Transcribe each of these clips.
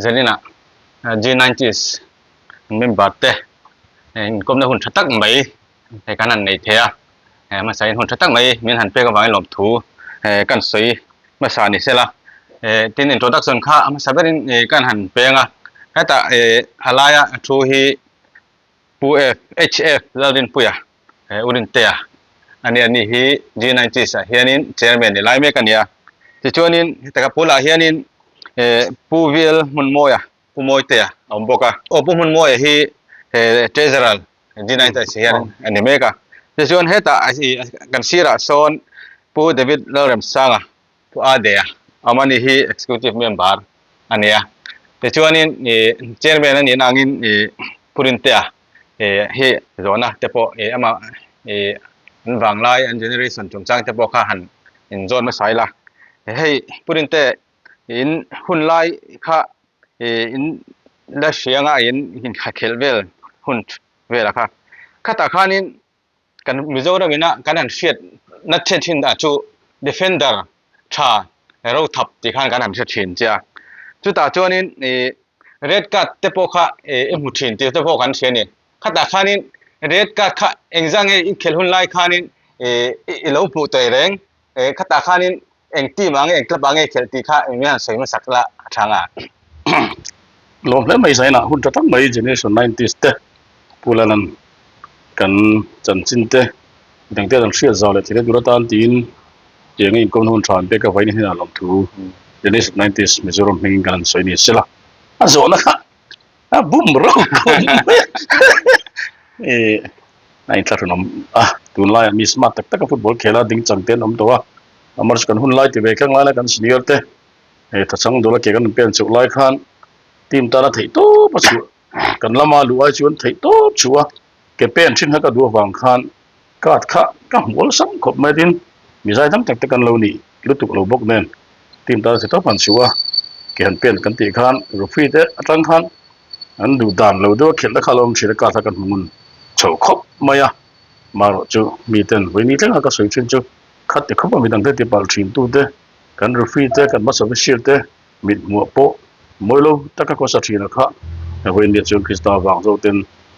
Zaninah G90s member te inkawmna hun tha tak mai hei kan han nei thei a, hmasa in hun tha tak mai min han pek avangin lawmthu kan sawi hmasa ni sela. Tin introduction kha a hmasa berin kan han peng a, hetah a laia thu hi Pu F HF Lalrinpuia U Rintea a nia ni hi G90s ah hianin chairman ni lai mek a nia. Tichuanin heta ka pulah hianin Pu VL Hmunmawia Pu Mawitea a awm bawk a. Aw Pu Hmunmawia hi treasurer G90s hian a ni mek a. Tichuan hetah kan sirah sawn Pu David Lalremsanga Pu Adea awm a ni hi executive member a nia. Tichuanin chairman a nihna angin Pu Rintea hi zawhna te pawh amah an vanglai an generation chungchang te pawh kha han inzawn hmasa ila. Hei Pu Rinte in hun lai kha in la hria anga in inkhelh vel hun velah kha khatah khanin kan Mizoram ina kan han hriat na then thin ah chu defender tha ro thap tih khan kan han hre thin che a chutah chuanin ih red card te pawh kha ih i hmu thin tih te pawh kan hria a ni khatah khanin red card kha engzah nge i khelh hun lai khanin ih i lo hmuh tawh reng ih khatah khanin eng team ah nge eng club ah nge i khelh tih kha eng nge han sawi hmasak la a tha nga. Lawm hle mai zainah hun tha tak mai Generation nineties te Pu Lalan kan chanchin te midang te an hriat zau leh thil tur atan tiin tiang a inkawmna hun tha an pek avangin hnenah lawmthu Generation nineties Mizoram hmingin kan han sawi ni sela a zawhna kha a bum rauh khawp mai a ih a inthlahrunawm a tunlaiah mi smart tak taka football khela ding chang te an awm tawh a amar chu kan hun lai ti ve kha ngai la kan senior te he thachang dawla ke kan pen chauh lai khan team tana theih tawp a chhuah kan lama luh ai chuan theih tawp chhuah a ke pen thin kha ka duh avang khan card kha ka hmu awlsam khawp mai tin mizai tam tak te kan lo nih lutuk lo bawk nen team tana theih tawp han chhuah a ke han pen kan tih khan referee te atang khan an duh dan lo deuh a khelh te kha a lo awm thin a card kha kan hmu ngun chho khawp mai a marawh chu miten vawiin thleng a ka sawi thin chu khat ti khawp a midang te ti palh thin tu te kan referee te kan hmasa official te mit hmuah pawh mawi lo taka khawsa thin a kha vawiin nia chuan Krista vang zawk ten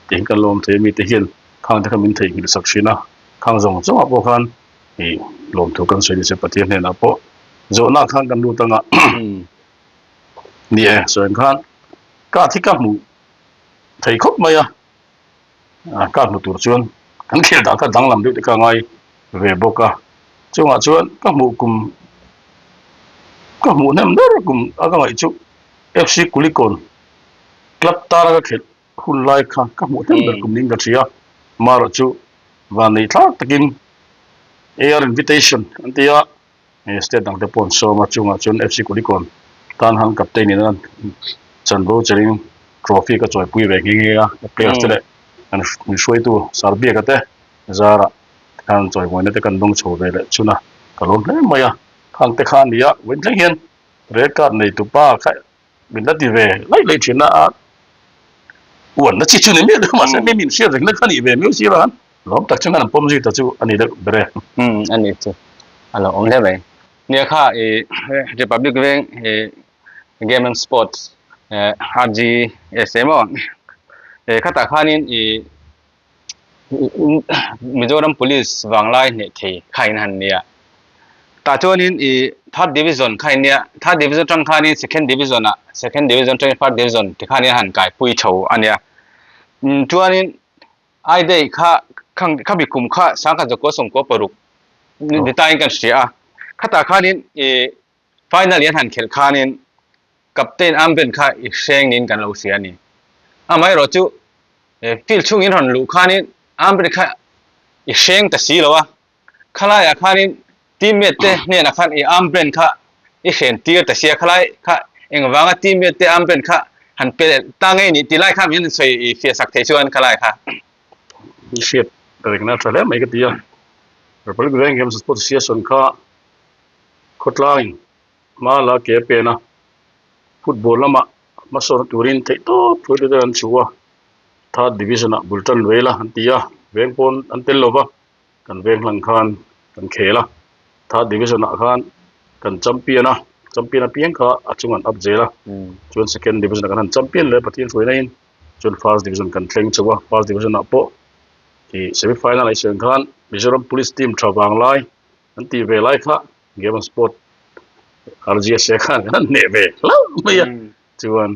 tihian kan lawm thei a mite hian khang te kha min theihnghilh sak thin a khang zawng zawngah pawh khan ih lawmthu kan sawi nise Pathian hnenah pawh zawhna khan kan lut anga ni e sawi ang khan ka thi ka hmuh thei khawp mai a ka hmu tur chuan kan khel dah kha danglam deuh te kha a ngai ve bawk a chungah chuan ka hmuh kum ka hmuh hnem ber kum a ka ngaih chu F_C Kulikawn club tara ka khelh hun lai kha ka hmuh hnem ber kum niin ka hria marawh chu vanneih thlak takin A_R invitation an ti a state dang te pawh an sawm a chungah chuan F_C Kulikawn tan han captain in a chanvo cherin trophy ka chawipui ve nghe nghe a players te leh an min hruaitu Sarbiaka te zarah khan chawimawina te kan dawng chho ve leh chhun a ka lawm hle mai a khang te kha a ni a vawiin thleng hian red card nei tu pa kha min la ti ve laih laih thin a a uanna chi chu ni miah lo mahse mi min hriat reng na kha nih ve miau si avang lawm tak chuan an pawm zui ta chu a ni deuh ber e. Umm a ni chu a lo awm hle mai. Nia kha i Republic veng i Game and Sports RGS emaw khatah khanin i Mizoram Police vanglai hneh thei kha in han nia. Tah chuanin i Third Division kha in nia, Third Division atang khanin Second Division ah, Second Division atangin First Division ti khanin a han kaipui chho a nia. Chuanin I day kha khang khami kum kha sangkhat zakua sawmkua paruk ni tain kan hria a. Khatah khanin i final i an han khelh khanin captain armband kha i hreng niin kan lo hria a ni. Amaherawh chu field chhungin rawn luh khanin armband kha i hreng ta si lo a, khalaiah khanin teammate te hnenah khan i armband kha i hren tir ta sia, khalai kha engvanga teammate te armband kha han pe ta ngei ni tih lai kha min sawi i fiah sak thei chuan khalai kha. I hriat rengna tha hle mai ka ti a, Republic Veng Games Sports Association kha khawtlangin hma la ke a pen a, football lamah hmasawn turin theihtawp hruaitu te an chhuh a, third division ah bul tan vel a an ti a, veng pawn an tel lo va, kan veng hlang khan kan khel a, third division ah khan kan champion a. Champion apiang kha a chung an up zel a, chuan second division ah kan han champion leh Pathian hruaina in chuan first division kan thleng chauh a, first division ah pawh ih semi final ah i sawi ang khan Mizoram police team tha vang lai an tih ve lai kha game and sport RGSA khan kan han hneh ve hlauh mai a, chuan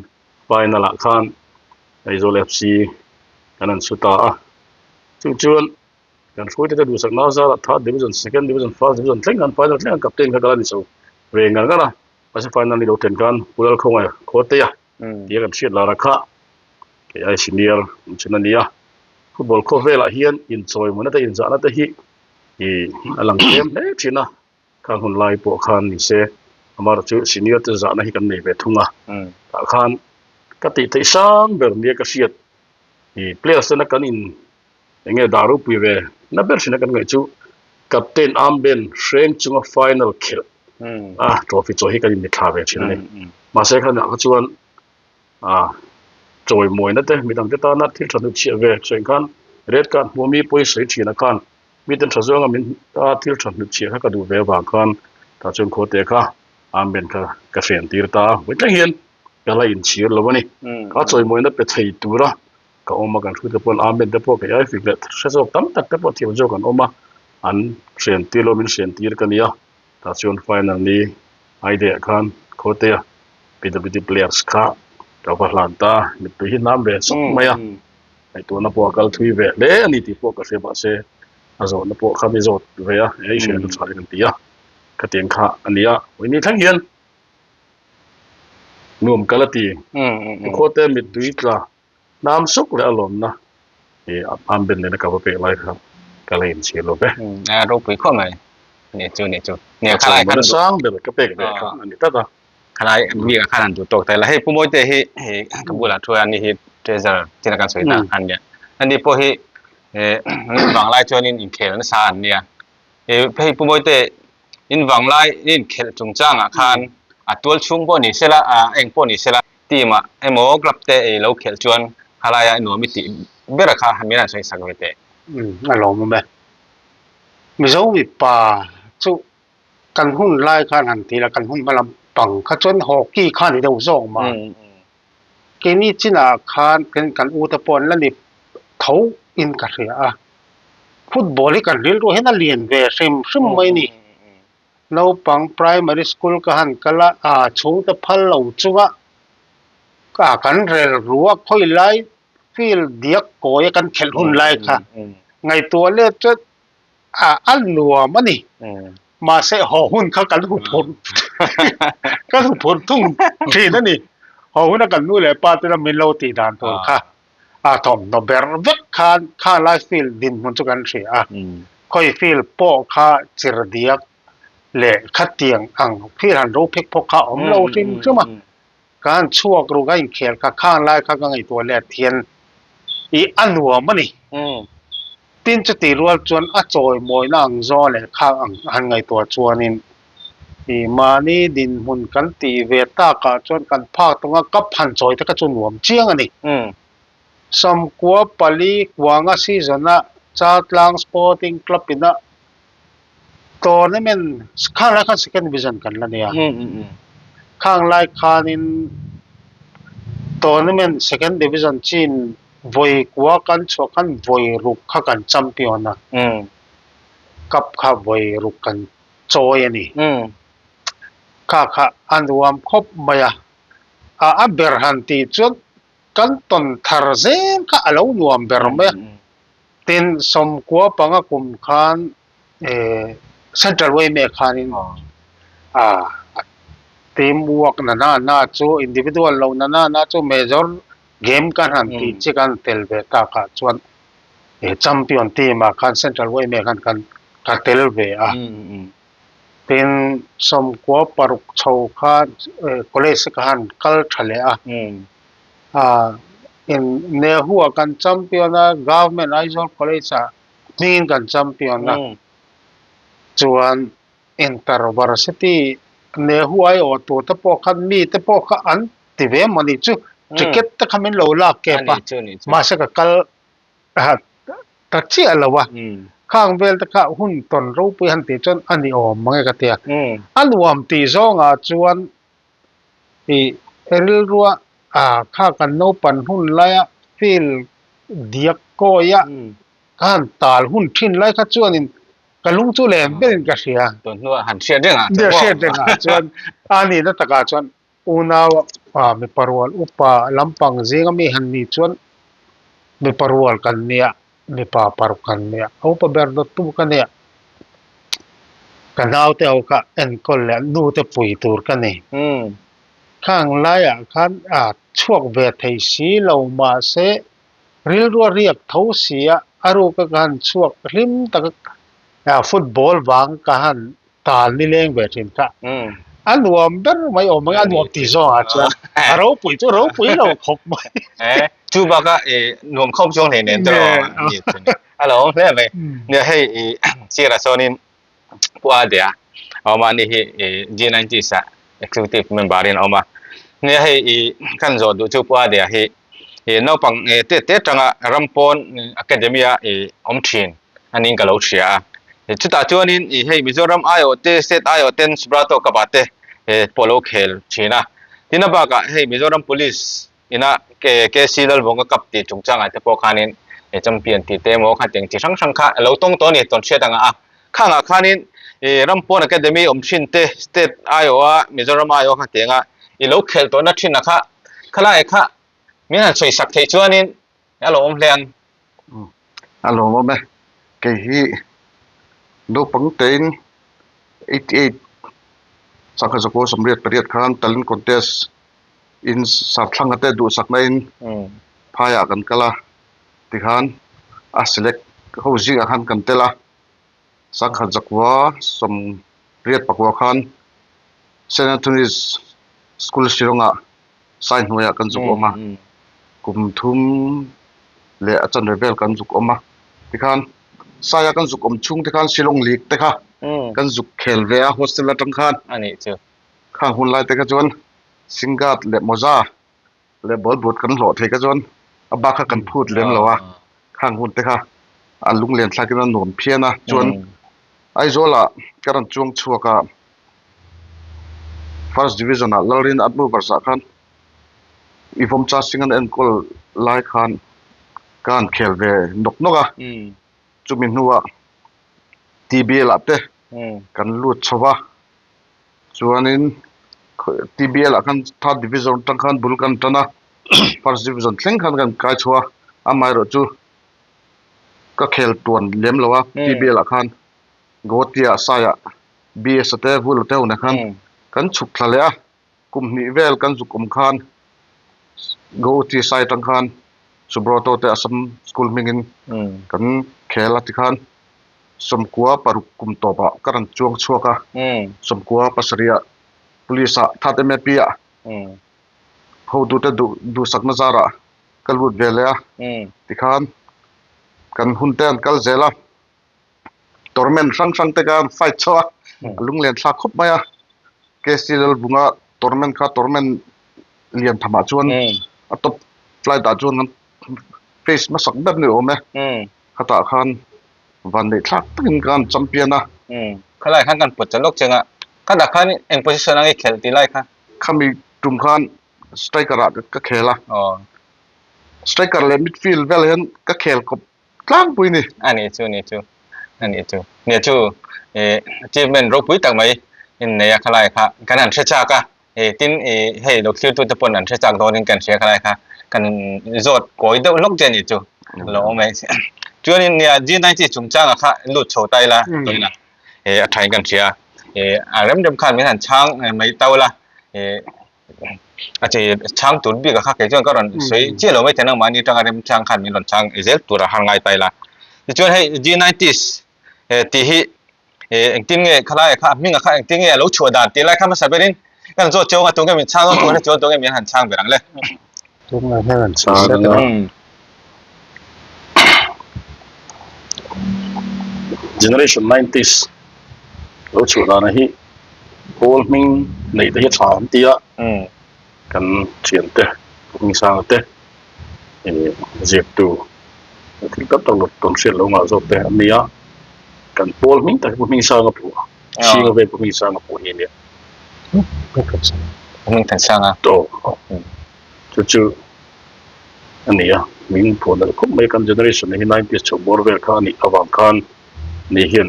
final ah khan Aizawl FC kan han su ta a, chu chuan Kan hruaitute duhsak nau zarah third division, second division, first division thleng khan final thleng khan captain kha ka la ni chho ve ngar ngar a. Mahse final ni lo then khan Pu Lalkhawngaih Khawteia tia kan hriat lar a kha kei ai senior awm chhun a ni a. Football khawvelah hian inchawimawina te inzahna te hi ih a lang tlem hle thin a. Khang hun lai pawh khan ni se amaherawh chu senior te zahna hi kan nei ve thung a. Tah khan ka tih theih sang ber nia ka hriat ih players tena kan in Eng nge dah ropui ve? Na ber hrin a kan ngaih chu Captain Armband hreng chunga final khelh a trophy chawi hi kan inmithla ve thin a ni. Mahse khan ah kha chuan chawi mawina te midang te tana thil tha hnutchhiah ve sawi khan red card hmuh mi pawi sawi thin a khan miten tha zawnga min thil tha hnutchhiah kha ka duh ve avang khan tah chuan khawte kha armband kha ka hren tir ta a. Vawitleng hian ka la inchhir lo a ni. Kha chawi mawina pe thei tura Ka awm a, kan hrute pawh an amen te pawh kei ai fik leh hre zawk tam tak te pawh thiam zawk an awm a, an hrian tir lo min hrian tir ka nia, tah chuan final ni Aide ah khan Khawtea PWD players kha ka va hlan ta, mittui hi hnam ve sawk mai a, ngaihtuahna pawh a kal thui ve hle a ni tih pawh ka hria mahse a zawhna pawh kha mi zawt ve a, ei hriatna tha kan ti a, khatiang kha a ni a, vawiin thleng hian nuam ka la ti, Khawtea mittui tla Hnam suk leh a lawmna hi a armband nena ka va pek lai kha ka la inchhir lo ve. A ropui khawp mai. Ni chu ni chu. Nia khalai khan sang ber ka pek ve kha a ni tlat a. Khalai bik ah khan han duh tawk ta ila. Hei Pu Mawite hi hei ka bulah thu a ni hi treasurer tina kan sawi ta khan nia. Ani pawh hi vanglai chuanin inkhel nasa an nia. Hei Pu Mawite in vanglai inkhelh chungchangah khan a tual chhung pawh ni sela eng pawh ni sela Team ah emaw club te ei lo khelh chuan khalaia i nuam i tih ber a kha min han sawi sak ve teh. Umm a lawmawm e. Mizo mipa chu kan hun lai khan han ti la kan hun hma lam pang kha chuan hockey kha a ni deuh zawk mah. Keini chinah khan kan u te pawh an la ni tho in ka hria a. Football hi kan rilru hian a lian ve hrim hrim mai a ni. Naupang primary school ka han kal a, aa chhungte phal lo chunga aa kan rel ru a, khawi lai field diak kawi a kan khelh hun lai kha ngaihtuah let chuan aa a nuam a ni. Mahse haw hun kha kan huphurh kan huphurh thung thin a ni. Haw huna kan nu leh pa tena min lo tih dan tur kha aa thawmhnaw ber vek khan kha lai field dinhmun chu kan hria a. Khawi field pawh kha chirdiak leh khatiang ang field han ro phek phawk kha a awm lo hrim hrim a, ka han chhuak ruk a inkhel kha khang lai kha ka ngaihtuah leh thian ih a nuam a ni. Tin chutih rual chuan a chawimawina ang zawng leh khang ang han ngaihtuah chuanin ih mahni dinhmun kan tih ve takah chuan kan phak tawnga cup han chawi te kha chu nuam chiang a ni. Sawmkua pali kuanga season-a Chaltlang Sporting Club-ina tournament khang lai khan second division kan la nei a. Khang lai khanin tournament second division chin vawi kua kan chhuah khan vawi ruk kha kan champion a. Cup kha vawi ruk kan chawi a ni. Kha kha a nuam khawp mai a. A ber han tih chuan Kan tawn thar zel kha a lo nuam ber mai a. Tin, sawmkua panga kum khan Central Yma khanin team work na na na chu individual lo na na na chu major game kan han tih chi kan tel ve takah chuan champion team ah khan Central Yma khan kan ka tel ve a. Tin, sawmkua paruk chho kha college ka han kal tha leh a, in Nehu ah kan champion a, Government Aizawl College ah hmingin kan champion a, chuan Inter Varsity Nehu aiawh tur te pawh khan mi te pawh kha an ti ve mawni chu ticket te kha min lo lak kep a, mahse ka kal ta chiah lo a. Khang vel te kha hun tawn ropui han tih chuan a ni awm mang e ka ti a. A nuam tih zawngah chuan ih rilrua ah kha kan naupan hun laia field diak kawia ka han tal hun thin lai kha chuanin ka lung chu lem berin ka hria. Tun hnuah han hriat rengah chuan maw? Hriat rengah chuan a nihna takah chuan Unau ah mipa rual upa lampang zinga mi han nih chuan mipa rual kan nia, mipa paruk kan nia, a upa ber dawttu ka nia. Ka naute ho kha enkawl leh nute pui tur ka ni. Khang laiah khan a chhuak ve thei si lo mahse rilru a riak tho si a, a ruka ka han chhuak hlim taka football vang ka han tal ni leng ve thin kha a nuam ber mai awm ang a nuam tih zawng ah chuan a ropui chu ropui lo khawp mai eh chu baka e nuam khawp chuang hle nen tawh ni chu ni a lo awm hle mai nia hei i sir ah sawnin pu a dea a awm a ni hi i G90 ah executive member in a awm a nia hei i kan zawh duh chu pu a dea hi i naupang te te tanga ram pawn academy a i awm thin anin ka lo hria a. Chutah chuanin ih hei Mizoram aiawh te state aiawh ten Subrato Cup ah te pawh lo khel thin a. Tin a bakah hei Mizoram Police ina KC Lalvunga Cup tih chungchangah te pawh khanin champion tih te emaw khatiang chi hrang hrang kha a lo tawng tawh a ni tawn hriat anga a. Khangah khanin ih ram pawn academy awm thin te state aiawh a Mizoram aiawh khatianga i lo khel tawhna thin a kha khalai kha min han sawi sak theih chuanin a lo awm hle ang. A lawmawm e. Kei hi naupang tein 88 sangha zakua sawmriat pariat khan talent contest in sarthlanga te duhsakna in phaiah kan kal a tikhan a select ho zingah khan kan tel a sangha zakua sawmriat pakua khan Saint Anthony's School Shillong-ah Sai hnuaiah kan zuk awm a, kum thum leh a chanve vel kan zuk awm a, tikhan Saia kan zuk awm chhung te khan Shillong League te kha kan zuk khel ve a hostel atang khan. A nih chu. Khang hun lai te kha chuan Singhat leh Mawza leh ball boot kan hlawh thei kha chuan a bak kha kan phut lem lo a, khang hun te kha a lunglen thlakin a nuam phian a, chuan Aizawlah ka rawn chuang chhuak a, First Division ah Lalrin At Movers ah khan i vawmcha sing an enkawl lai khan ka han khel ve nawk nawk a, chumi hnuah TBL ah te kan lut chho va, chuanin TBL ah khan Third Division atang khan bul kan tan a, First Division thleng khan kan kai chho a, amaherawhchu chu ka khel tuan lem lo a, TBL ah khan Guwahati ah Sai ah BS a te Vula te ho nen khan kan chhuk thla leh a, kum hnih vel kan zuk awm khan Guwahati Sai atang khan Subroto te Assam school hmingin kan khel a tikhan sawmkua paruk kum tawpah ka rawn chuang chhuak a, sawmkua pasarih ah police ah third MAP ah hotute duhsakna zarah ka lut ve leh a tikhan kan hun te an kal zel a tournament hrang hrang te khan fight chho a a lunglen thlak khawp mai a KC Lalvunga tournament kha tournament lian thamah chuan a top flight ah chuan kan face hmasak ber ni awm e khatah khan van neih thlak takin khan champion a. Khalai khan kan pawt chawlh lawk cheng a khatah khan eng position ang i khelh tih lai kha. Khami tum khan striker ah ka khel a striker leh midfield vel hian ka khel kawp tlangpui ni. A nih chu ni chu a nih chu nia chu eh achievement ropui tak mai in nei a khalai kha kan han hre chak a eh tin eh hei lo thlir tu te pawn an hre chak dawn in kan hria khalai kha kan zawt kawi deuh hlawk che a nih chu lo awm mai chuanin nia G90 chungchanga kha lut chho ta ila tawina eh a tha in kan hria eh a rem rem khan min han chhang mai tau la eh a chi chhang tur bik a kha kei chuan ka rawn sawi chiah lo mai thei nangmah ni atanga remchang khan min rawn chhang zel tur a har ngai ta ila tichuan hei G90s eh tih hi eh engtin nge khalai kha a hming a kha engtin nge a lo chhuah dan tih lai kha hmasa berin kan zawt cheu anga tunge min chhang dawn tur chuan tunge min han chhang ber ang le. Tunge hian an chhang ber ang. Generation 90s lo chhuah dana hi pawl hming neih te hi tha an ti a, kan thiante Hmingsanga te ziaktu thil tam tak lo tawn hriat lo ngah zawk te an ni a. Kan pawl hming tak hi Pu Hmingsanga phuah a, Chhinga vel Pu Hmingsanga phuah hi a nia. Pu Hmingthansanga. Aw, chu chu a ni a, hming phuah nalh khawp mai kan generation hi nineties chho bawr vel kha a nih avang khan ni hian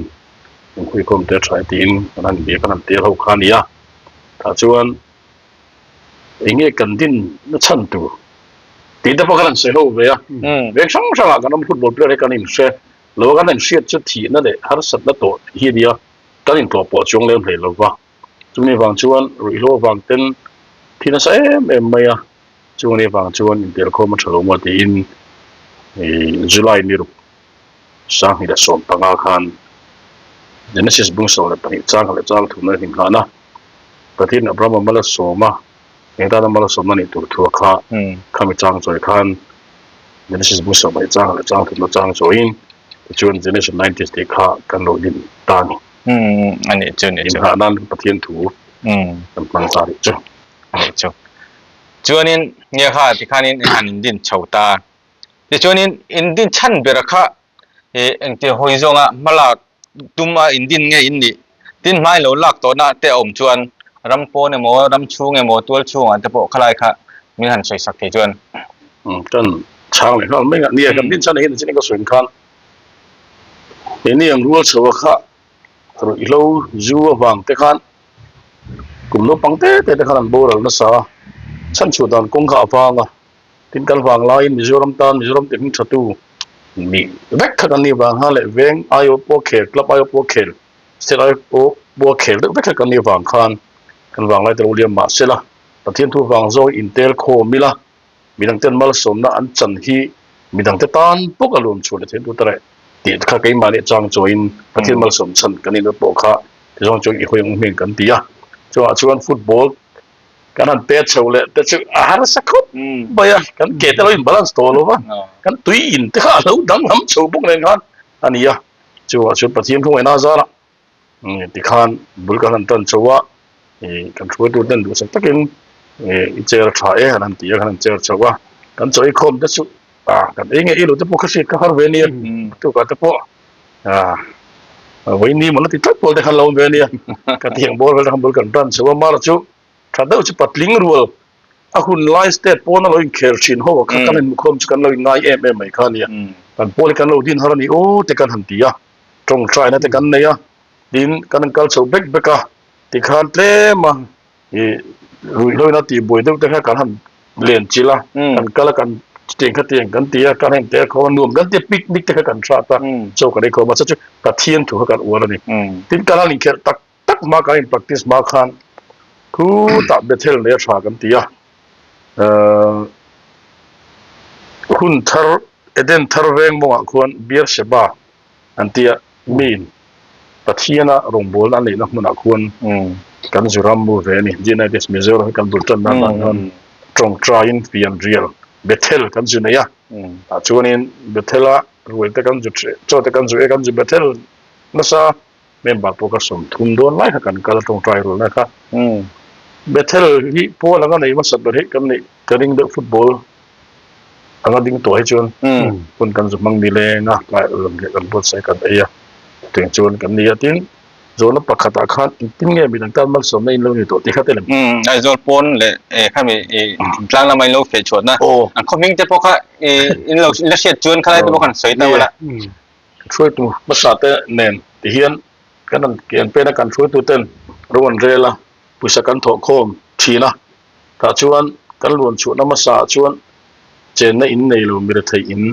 inkhawihkhawm te a tha e tiin kan han bia kan han tel ho kha a ni a, tah chuan eng nge kan din na chhan tur tih te pawh kan han sawi ho ve a, veng hrang hrangah kan awm football player hi kan inhre lo a, kan inhriat chu thihna leh harsatna tawh hi a nia, kan intlawh pawh chuang lem hlei lo va, chumi vang chuan ruihhlo avang ten thi nasa em em mai a, chungni avang chuan intelkhawm a tha lo maw tiin July ni ruk 2015 khan Genesis bung 12 chang leh chang thumna hlimhlahna Pathian Abrahama mal a sawm a, eng tana mal a sawmna nih tur thu a kha khami chang chawi khan Genesis bung 12 chang leh chang thumna chang chawiin tichuan Generation 90s tih kha kan lo din ta a ni. A nih chu, nih chu. Inhah nan Pathian thu kan hmang ta nih chu. A nih chu. Chuanin nge kha tikhanin han indin chho ta. Tichuanin indin chhan ber kha engti hawi zawnga hmalak tum a indin nge in nih? Tin hmai lo lak tawhna te a awm chuan ram pawn emaw, ram chhung emaw, tual chhungah te pawh khalai kha min han sawi sak thei chuan. Kan chhang leh nghal mai a, nia kan din chhan ah hian chin ka sawi khan keini ang rual chho a kha ruihhlo zu avang te khan kum naupang te te te khan an boral nasa a, chhanchhuah dan kawng kha a vang a. Tin kal vang laiin Mizoram tan Mizoram ti hming thatu nih vek kha kan nih vang khan leh veng aiawh pawh khel, club aiawh pawh khel, state aiawh pawh khel deuh vek kha kan nih vang khan kan vanglai te lo liam mah se la, Pathian thu vang zawng intel khawm ila midangten malsawmna an chan hi midangte tan bawk a luam chhuah leh theih tur leh tih kha keimahni chang chawiin Pathian malsawm chhan kan inna pawh kha tizawng chuan i hawi ang hming kan ti a. Chuvangah chuan football Kan han pet chho leh te chu a harsa khawp mai a, kan ke te lo in balance tawh lo va, kan tui in te kha a lo danglam chho bawk nen khan a ni a, chuvah chuan Pathian khawngaihna a zar a, tikhan bul kan han tan chho a, kan hruaitu ten duhsak takin i chair a tha e an han ti a, kan han chair chho a, kan chaw inkhawm te chu kan ei nge ei lo te pawh kha hriat kha har ve a nia, tukah te pawh Vawiin ni maw na ti tlat pawl te khan lo awm ve a nia, ka ti ang bawr vel te khan bul kan tan chho a, mara chu tha deuh chu patling rual a hun lai state pawn a lo inkhel thin ho a kha kan inmukhawm chu kan lo inngai em em mai kha a nia, kan pawl hi kan lo din har a ni aw te kan han ti a, tawngtaina te kan nei a, tin kan han kal chho bek bek a, tikhan tlem a Ih ruihhlo ina tih buai deuh te kha kan han len chilh a, kan kal a kan chutiang khatiang kan ti a, kan heng te a khawm a nuam kan ti a picnic te kha kan hrat a, chaw kan ei khawm a, chu chu Pathian thu kha kan uar a ni. Tin kan han inkhelh tak tak hma kan in practice hma khan khutah Bethel nei a tha kan ti a, hun thar Eden thar veng mawngah khuan Beersheba an ti a, Miin Pathiana rawngbawlna a neihna hmunah khuan kan zu ram mu ve a ni. Gnites Mizoram hi kan bul tan nan ah hian tawngtaiin fianrial Bethel kan zu nei a. Tah chuanin Bethel-a ruai te kan zu chaw te kan zu e kan zu Bethel nasa member pawh ka 30 dawn lai kha kan kal a tawngtai rual lai kha. Bethel hi pawl anga nei hmasa ber hi kan neih ka ring deuh football Anga ding tawh hi chuan hun kan zu hmang ni leng a, tlai lam leh kan buatsaih kan ei a, chutiang chuan kan ni a. Tin, zawhna pakhatah khan engtin nge midang tan malsawmna in lo ni tawh tih kha tel em? Aizawl pawn leh khami thingtlang lama in lo feh chhuahna an khaw hming te pawh kha in lo la hriat chuan khalai te pawh khan sawi ta ula. Hruaitu hmasa te nen tihian kan han ke an pen a, kan hruaitu ten ro an rel a, pawisa kan thawh khawm thin a. Tah chuan kan luan chhuahna hmasa ah chuan chenna in nei lo mi rethei in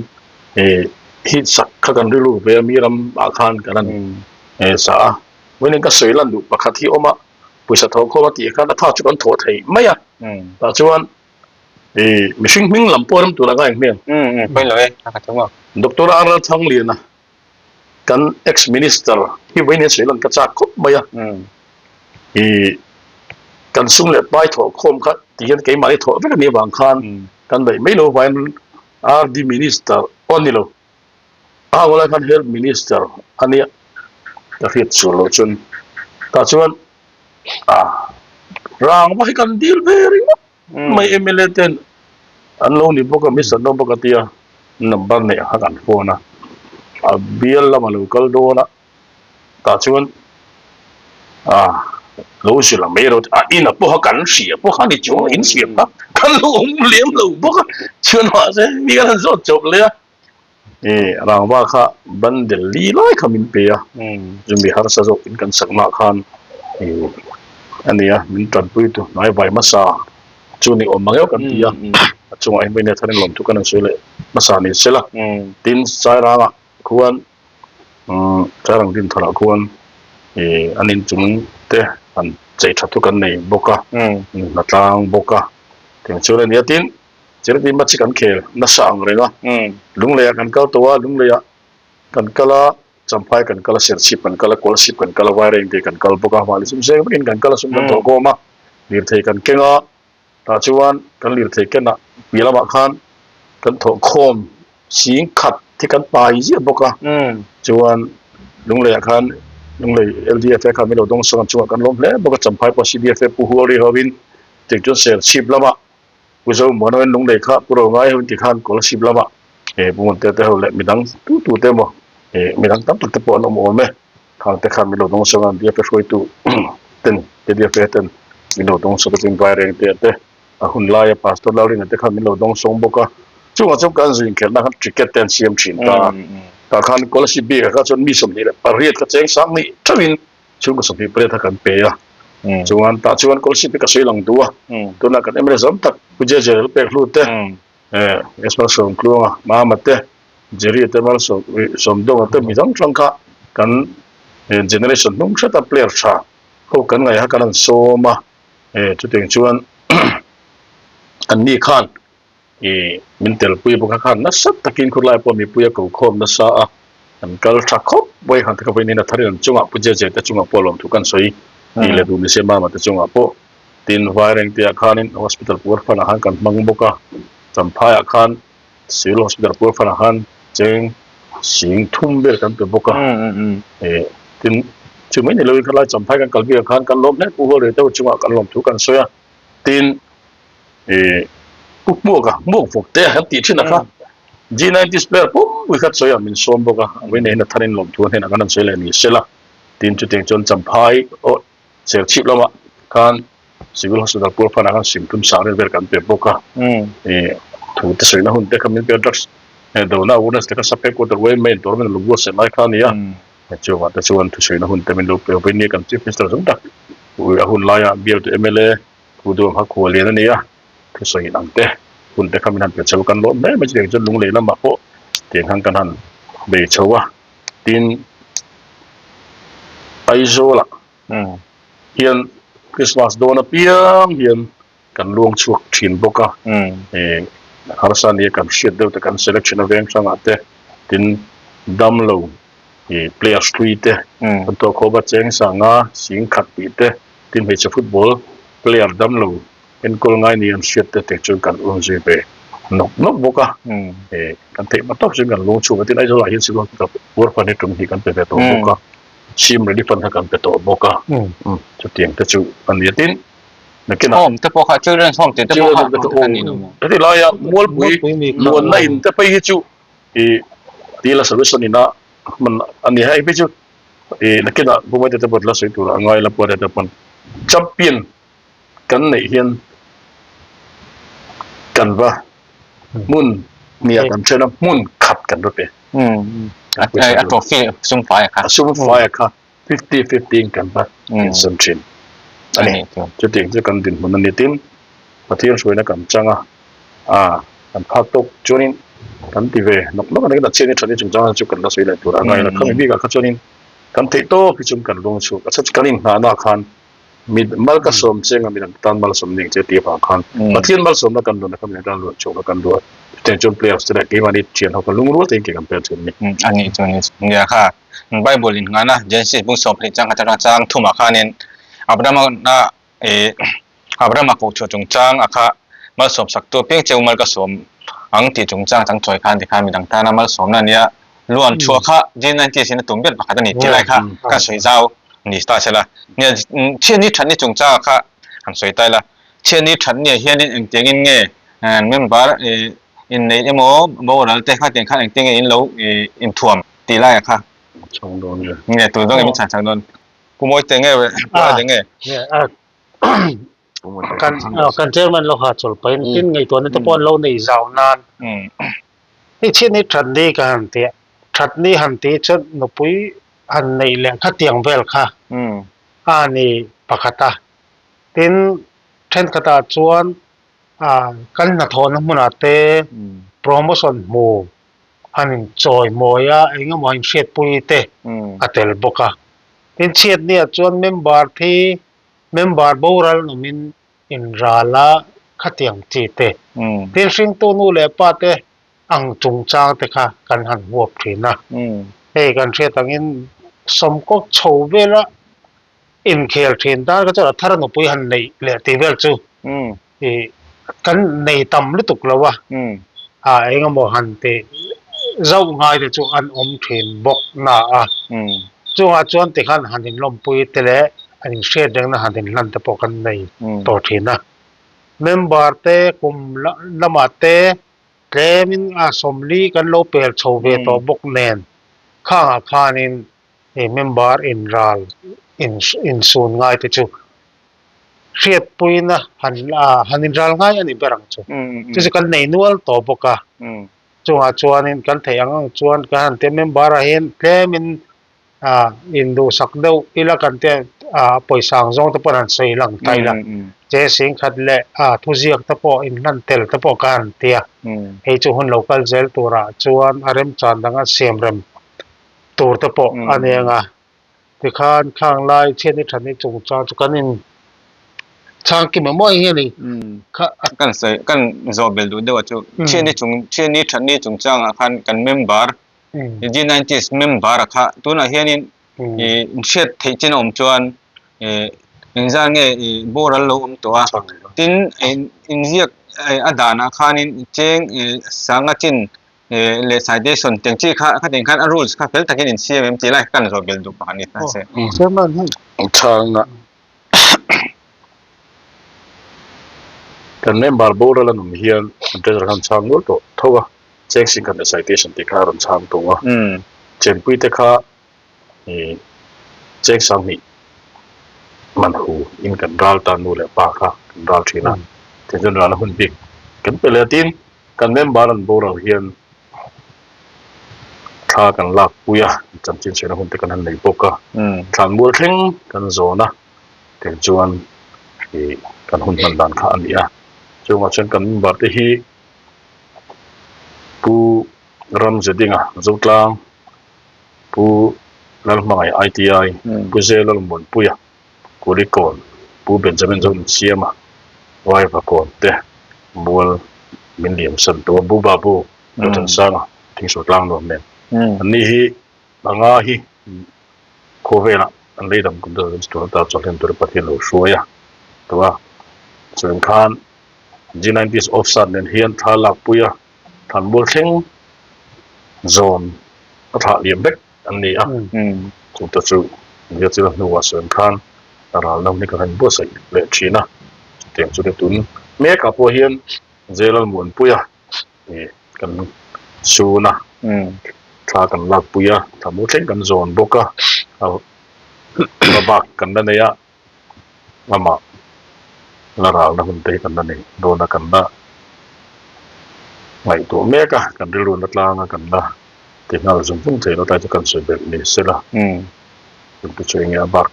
hi sak kha kan rilru ve a mi ram ah khan kan han sa a. Vawiin ka sawi lan duh pakhat hi awm a, pawisa thawh khawm a tih khan a tha chu kan thawh thei mai a. Tah chuan mihring hming lam pawh rem tur a ngai ang hmel. Doctor R Lalthangliana kan ex minister hi vawiin hian sawi lan ka chak khawp mai a, i kan sum leh pai thawh khawm kha ti hian keimahni thawh vek a nih avang khan kan daih mai lo vangin RD minister aw ni lo a ho lai khan health minister a nia ka hriat sual loh chuan tah chuan a rang va hi kan dil ve ringawt Mai mla ten an lo ni bawk a, Mister Nawm bawk a tia number neih a kha kan phone a, a bial lama lo kal dawn a, Tah chuan a lo zir ang mai ro a in a pawha kan hria pawh kha ni chuang in siam kha kan lo awm lem lo bawk a chuan mahse mi kan han zawt chawp leh a e rangva kha bundle li lai kha min pe a chumi harsa zawk in kan sak nah khan e a nia min tanpui tu hnai vai hmasa chu ni awm ang eo kan ti a a chungah hian vawiin thar in lawm thu kan han sawi leh hmasa ni sela tin Sairanga khuan Chairang din tharah khuan ih an inchung te han chei tha chu kan nei bawk a, hnatlang bawk a, tiang chuan a nia tin charity match hi kan khel nasa ang reng a, Lungleiah kan kal tawh a, Lungleiah kan kal a, Champhai kan kal a, Serchhip kan kal a, Kawlsip kan kal a, Vairengte kan kal bawk a, mahni sum seng vekin kan kal a, sum kan thawh khawm a, lirthei kan keng a, tah chuan kan lirthei kenah piah lamah khan kan thawh khawm Sing khat hi kan pai ziah bawk a, chuan Lungleiah khan Lunglei LDFA khan min lo dawng sawng chungah kan lawm hle bawk a, Champhai pawh CDFA Pu Hualri hovin tiang chuan Serchhip lamah Pu Zomuan hovin Lunglei kha Pu Rongai hovin tikhan Kolasib lamah Pu Muante te ho leh midang tu tu te emaw midang tam tak te pawh an awm awm e, khang te khan min lo dawng sawng a, DFA hruaitu ten KDFA ten min lo dawng sawng te chuan Vairengte te. A hun laia Pastor Lalringa te khan min lo dawng sawng bawk a, chungah chuan kan zin khelhna khan ticket te an siam thin ta a, tah khan Kolasib bikah kha chuan mi 28 kha cheng sang hnih theuhin chhungkaw 28 kha kan pe a, chuan tah chuan Kolasib hi ka sawi lang duh a, tunah kan mla zawm tak Pu Jeje Lalpek Hlu te, Esma Sawmtluanga, Mama te, Jerry te Malsawmdawnga te mi dang hrang kha kan generation hnung hreta player tha ho kan ngaiha kan han sawm a. E chutiang chuan an ni khan i min telpui bawk a khan nasa takin khawlai pawh mipui a ko khawm nasa a, an kal tha khawp mai khan ka vawiin a tharin an chungah Pu Jeje te chungah pawh lawmthu kan sawi tih leh duh nise Mama te chungah pawh tin Vairengte ah khanin hospital puar fan ah khan kan hmang bawk a, Champhai ah khan Civil Hospital puar fan ah khan cheng sing thum vel kan pe bawk a, e tin chu mai ni loin khalai Champhai kan kal bik ah khan kan lawm hle Pu Hualrei deuh chungah kan lawm thu kan sawi a, tin e Pu Hmuaka Hmuak vawk te kan tih thin a kha G90 player pumpui kha sawi ah min sawm bawk a, a vawiin a tharin lawm thu a hnenah kan han sawi leh ni sela, tin chutiang chuan Champhai aw Serchhip lamah khan Civil Hospital Pualphanah khan sim thum sang vel vel kan pe bawk a, ih thu te sawina hun te kha min pe a, drugs dona awareness te kha sub headquarter yma in tournament lo buatsaih lai kha a ni a, chuvang te chuan thu sawina hun te min lo pe a, vawiin kan Chief Minister zawng tak a hun laia bialtu mla Pu Duham kha khual lian a ni a, thu sawi ang te hun te kha min han pe chho kan lawm hle mai chutiang chuan lunglei lamah pawh tiang khan kan han bei chho a, tin Aizawlah hian Christmas dawn apiang hian kan luang chhuak thin bawk a, harsa nia kan hriat deuh te kan selection a veng hrangah te tin damlo players hlui te kan tuah khawp a cheng sanga sing khat tih te tin hmeichhe football player damlo enkawl ngai ni an hriat te te chuan kan um zui ve nawk nawk bawk a, kan theih hma tawk chuan kan luang chhuak a tin Aizawl ah hian Civil Hospital Puarphan hi tum hi kan pe ve tawh bawk a. Sim ready fund kha kan pe tawh bawk a, chutiang te chu a ni a. Tin, nakinah. Home te pawh kha, children's home tih te pawh kha a ni lo maw? Heti laia Mualpui luanna in te phei hi chu i tila solution ina hman a ni a. Hei phei chu i nakinah Bumai te pawh la sawi tur a ngai la pawh te pawn champion kan neih hian kan va hmun hniah kan then a, hmun khat kan va pe. A trophy sum fai a kha. A sum fai a kha 50 50 in kan va insem thin a ni. Chutiang chu kan dinhmun a ni. Tin, Pathian hruaina kan chang a, a kan phak tawk chuanin kan ti ve nawk nawk a ni. Kan chhiat ni that ni chungchang chu kan la sawi leh tur a ngai lo. Khami bikah kha chuanin kan theih tawp hi chuan kan lung chhuak a. Kan inhnahna khan Mi mal ka sawm che nga midang tan mal sawm ning che tih avang khan Pathian malsawmna kan duhna kha midang tan luah chhuahna kan duh a, chutiang chuan players te leh keimahni thian ho kha lungrual takin ke kan pek thin a ni. A nih chu a ni chu. Nia kha Bible in nghana Genesis bung 20 chang khat atanga chang thumah khanin Abrahama na ih Abrahama kohchhuah chungchang a kha malsawm sak tu piang cheu mal ka sawm ang tih chungchang chang chawi khan tikhan midang tana malsawmna a nia luan chhuah kha G90 sin a tum ber pakhat a ni tih lai kha ka sawi zau ni ta se la. Nia chhiatni thatni chungchangah kha han sawi ta ila. Chhiatni thatni ah hianin engtiangin nge member inneih emaw boral te kha tiang khan engtiang nge in lo inthuam tih laiah kha. Chhang dawn nge? Nge tu zawng in min chhan chhang dawn? Pu Mawite nge Pu Ade nge? Kan kan chairman lo ha chawl pahin tin ngaihtuahna te pawh an lo nei zau nan hei chhiat ni that ni ka han tih a, that ni han tih chuan nupui han neih leh khatiang vel kha a ni pakhat a, tin thenkhatah chuan kan hnathawhna hmunah te promotion hmu han inchawi mawi a, eng emaw inhriatpui te a tel bawk a. Tin, chhiatniah chuan member thi, member boral awmin inral a, khatiang chi te. Tin, hringtu nu leh pa te ang chungchang te kha kan han huap thin a. Hei kan hriat angin sawmkaw chho vela inkhel thin tan kha chuan a thar nupui han neih leh tih vel chu ih kan nei tam lutuk lo a, ah eng emaw han tih zauh ngai te chu an awm thin bawk na a, chungah chuan tikhan han inlawmpui te leh an inhriat rengna han inhlan te pawh kan nei tawh thin a, member te kum lamah te tlemin a sawmli kan lo pel chho ve tawh bawk nen khangah khanin he member inral insun ngai te chu hriatpuina han han inral ngai a ni ber ang chu. Chu chu kan nei nual tawh bawk a, chungah chuanin kan theih ang ang chuan kan han tia member ah hian tlemin induhsak deuh ila kan tia pawisa ang zawng te pawh an sawi lang ta ila che singkhat leh thuziak te pawh inhlan tel te pawh ka han tia hei chu hun lo kal zel turah chuan a remchan danga siamrem tur te pawh a nia nga tikhan khang lai chhiatni thatni chungchang chu kan in chhang kim ang mawi nge ni kha kan sawi kan zawh belh duh deuh a chu chhiatni chung chhiatni thatni chungchangah khan kan member G nineties member a kha tunah hianin ih hriat theih chin a awm chuan ih engzah nge ih boral lo awm tawh a tin inziak a danah khanin cheng ih sanga chin leh citation teng chi kha khatin khan a rules kha fel takin in siam em tih lai kan zawh belh duh pakhat ni ta se. Chairman hi. Chhangna kan member boral an awm hian an treasurer khan chhang nual tawh tho a, cheng singkhat leh citation tih kha a rawn chhang tawh a, chenpui te kha cheng sanghnih man hu in kan ral ta nu leh pa kha kan ral thin a, tiang chuan ralna hun bik kan pe leh a tin kan member an boral hian thla kan lak pui a, chanchin chhehna hun te kan han nei bawk a, thlan mual thleng kan zawn a, tiang chuan ih kan hun hman dan kha a ni a, chungah chuan kan member te hi Pu Ramzedinga Zotlang Pu Lalhmangaih ITI, Pu Zelalmuanpuia, Kulikawn, Pu Benjamin Zonunsiama, Vaivakawn te mual min liam san tawh a, Bu Babu, Dawthansanga, Thingsual Tlangnuam nen. Anni hi panga hi khawvelah an lei dam kum deuh chuan ata chawlhlen tura Pathian lo hruai a tawh a. Chuan khan G90s offside nen hian thla lakpui a. Thlanmual thleng zawn a thlah liam vek an ni a, chute chu Biachila hnuah sawn khan ral no hi ka han buatsaih leh thin a, chutiang chu te tun mekah pawh hian Jailal Muanpuia ih kan sun a, thla kan lakpui a, thlanmual thleng kan zawn bawk a, a bak kan la nei a. Amah la ralna hun te hi kan la nei dawn a, kan la ngaihtuah mek a, kan rilru na tlang a, kan la ti nghal zung zung thei lo tlai chu kan sawi belh ni se la, kan ti chu enge a bak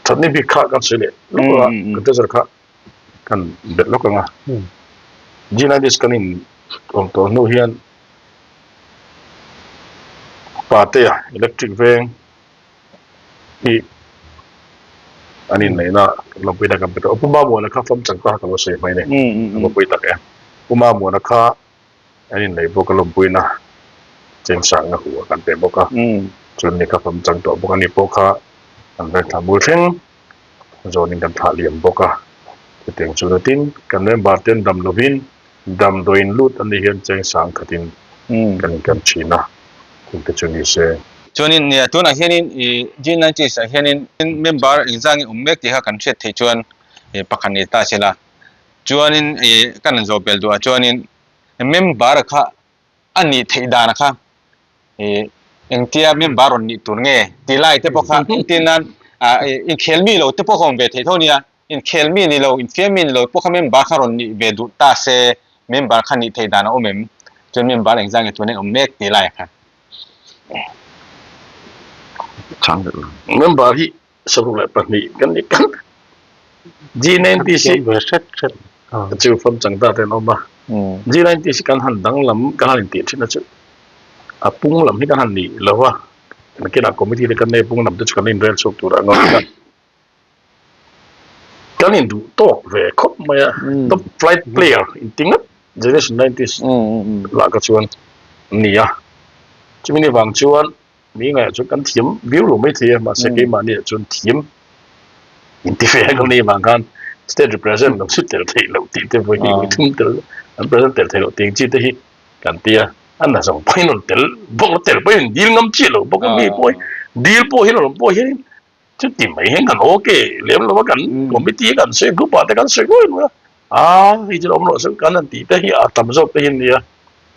thatni bik kha kan sawi leh lawk a, kan treasure kha kan belh lawk ang a, G90s kan in awm tawh hnu hian Patea electric veng hi an inneihna kan lawmpui tak em Pu Mamuana kha fam chang ta ka lo sawi hmai ni ka lawmpui tak em Pu Mamuana kha an inneih bawk a lawmpuina chengsangna hu a kan pe bawk a chuan ni kha fam chang tawh bawk a ni pawh kha an veng thla bul thleng zawnin kan thlah liam bawk a chutiang chu tin kan member ten dam lovin damdawiin lut an nih hian chengsang khatin kan inkan thin a, chungte chu ni se. Chuanin nia tunah hianin ih G90s ah hianin member engzangin awm mek tih kha kan hriat theih chuan ih pakhat ni ta sela. Chuanin ih kan han zawh belh duh ah chuanin member kha a nih theih dan kha ih Engtia member rawn nih tur nge tih lai te pawh kha entir nan inkhel mi lo te pawh kha awm ve thei tho nia. Inkhel mi ni lo, infiam mi ni lo pawh kha member kha rawn nih ve duh ta se member kha nih theih dan a awm em? Chuan member engzah nge tuna awm mek tih lai kha. Chhang leh lo. Member hi 22 kan ni kan G90 hi ve hret hret chu fam chang ta te an awm a. G90 hi kan han danglam kan han intih thin a chu a pung lam hi kan han nih lo a. Nakinah committee te kan nei pung lam te chu kan inrel chhuak tur a ngawt a. Kan induh tawk ve khawp mai a, top flight player inti ngat generation nineties lah kha chuan an ni a, chumi ni vang chuan mi ngaiah chuan kan thiam viau lo maithei a, mahse keimahni ah chuan thiam inti ve ang ni vang khan state represent lo chu tel theih loh tih te vawi hnih vawi thum tel an present tel theih loh tih ang chi te hi kan ti a, a na zawng pawhin rawn tel bawk tel pawhin dil ngam chiah lo bawk a mi pawh hi dil pawh hi rawn pawh hian Chuti mai hian kan ok lem lo a, kan committee kan sawi group ah te kan sawi nuai nuai a, aa hei chu lo awm loh chu kan han tih te hi a tam zawk te hi ania,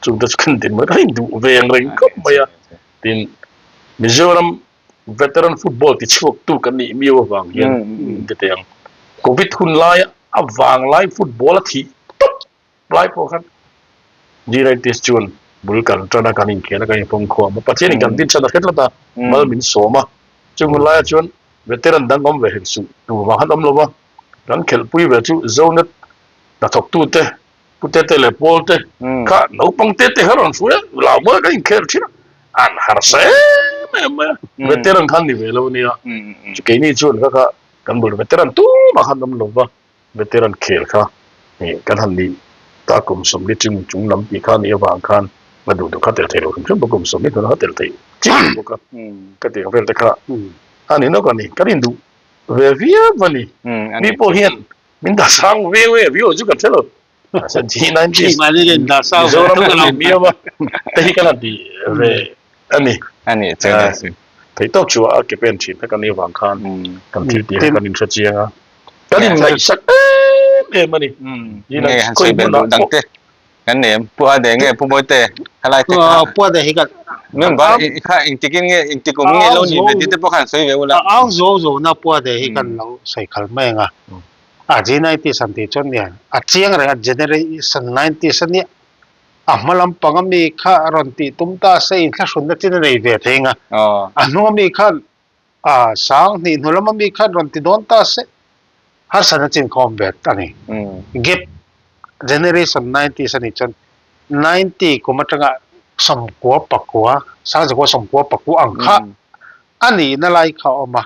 chung te chu kan din mai kan induh ve ang reng khawp mai a, tin Mizoram veteran football ti chhuak tu kan nih miau avang hian ti teh ang, covid hun laia a vanglai football a thih tawp Lai pawh khan G90 chuan bul kan tan a, kan inkhel a, kan inpawm khawm a. Pathianin kan din chhan a hre tlat a, mal min sawm a. Chung hun laia chuan veteran dang awm ve hek suh tur vang han awm lo va, kan khelhpui ve chu Zonet hnathawktute, pute te leh pawl te kha naupang te te kha rawn hruai a, lau mawi kan inkhel thin a, an harsa em em mai a. Veteran khan ni ve lo a nia. Chu keini chuan kha kha kan bul veteran tumah khan awm lo va. Veteran khel kha kan han nih ta kum 40 chung chung lam tih kha nih avang khan a duh duh kha tel thei lo hrim hrim bawk kum 40 hnuah kha tel theih chiah bawk a ka tih ang vel te kha a ni nawk a ni kan induh ve viau a ni mi pawh hian min dah sang viau e viau chu kan hre lo mahse G90 Mizoram kan ni miau a te hi kan han ti ve a ni a ni theihtawp chu a ke pen thin kha kan nih avang khan kan thil tih kha kan inhre chiang a. Kan inngaihsak em em a ni. Nge han sawi belh duh dang te kan nei em? Pu Ade nge Pu Mawite helai te kha. Pu Ade hi kan. Member i kha engtikin nge engtik awm nge lo ni ve tih te pawh kha han sawi ve ula. A au zo zo na Pu Ade hi kan lo sawi khal mai ang a. A G90 san tih chuan nia a chiang reng a generation 90s a nia a hma lampang ami kha rawn tih tum ta se inthlahrunna chin a nei ve thei ang a. A hnung ami khan A 2000 hnu lama mi khan rawn ti dawn ta se, harsatna chin khawm ve a ni. Gap generation nineties a nih chuan ninety kum atanga sawmkua pakua, sangzakua sawmkua pakua ang kha a nihna lai kha a awm a.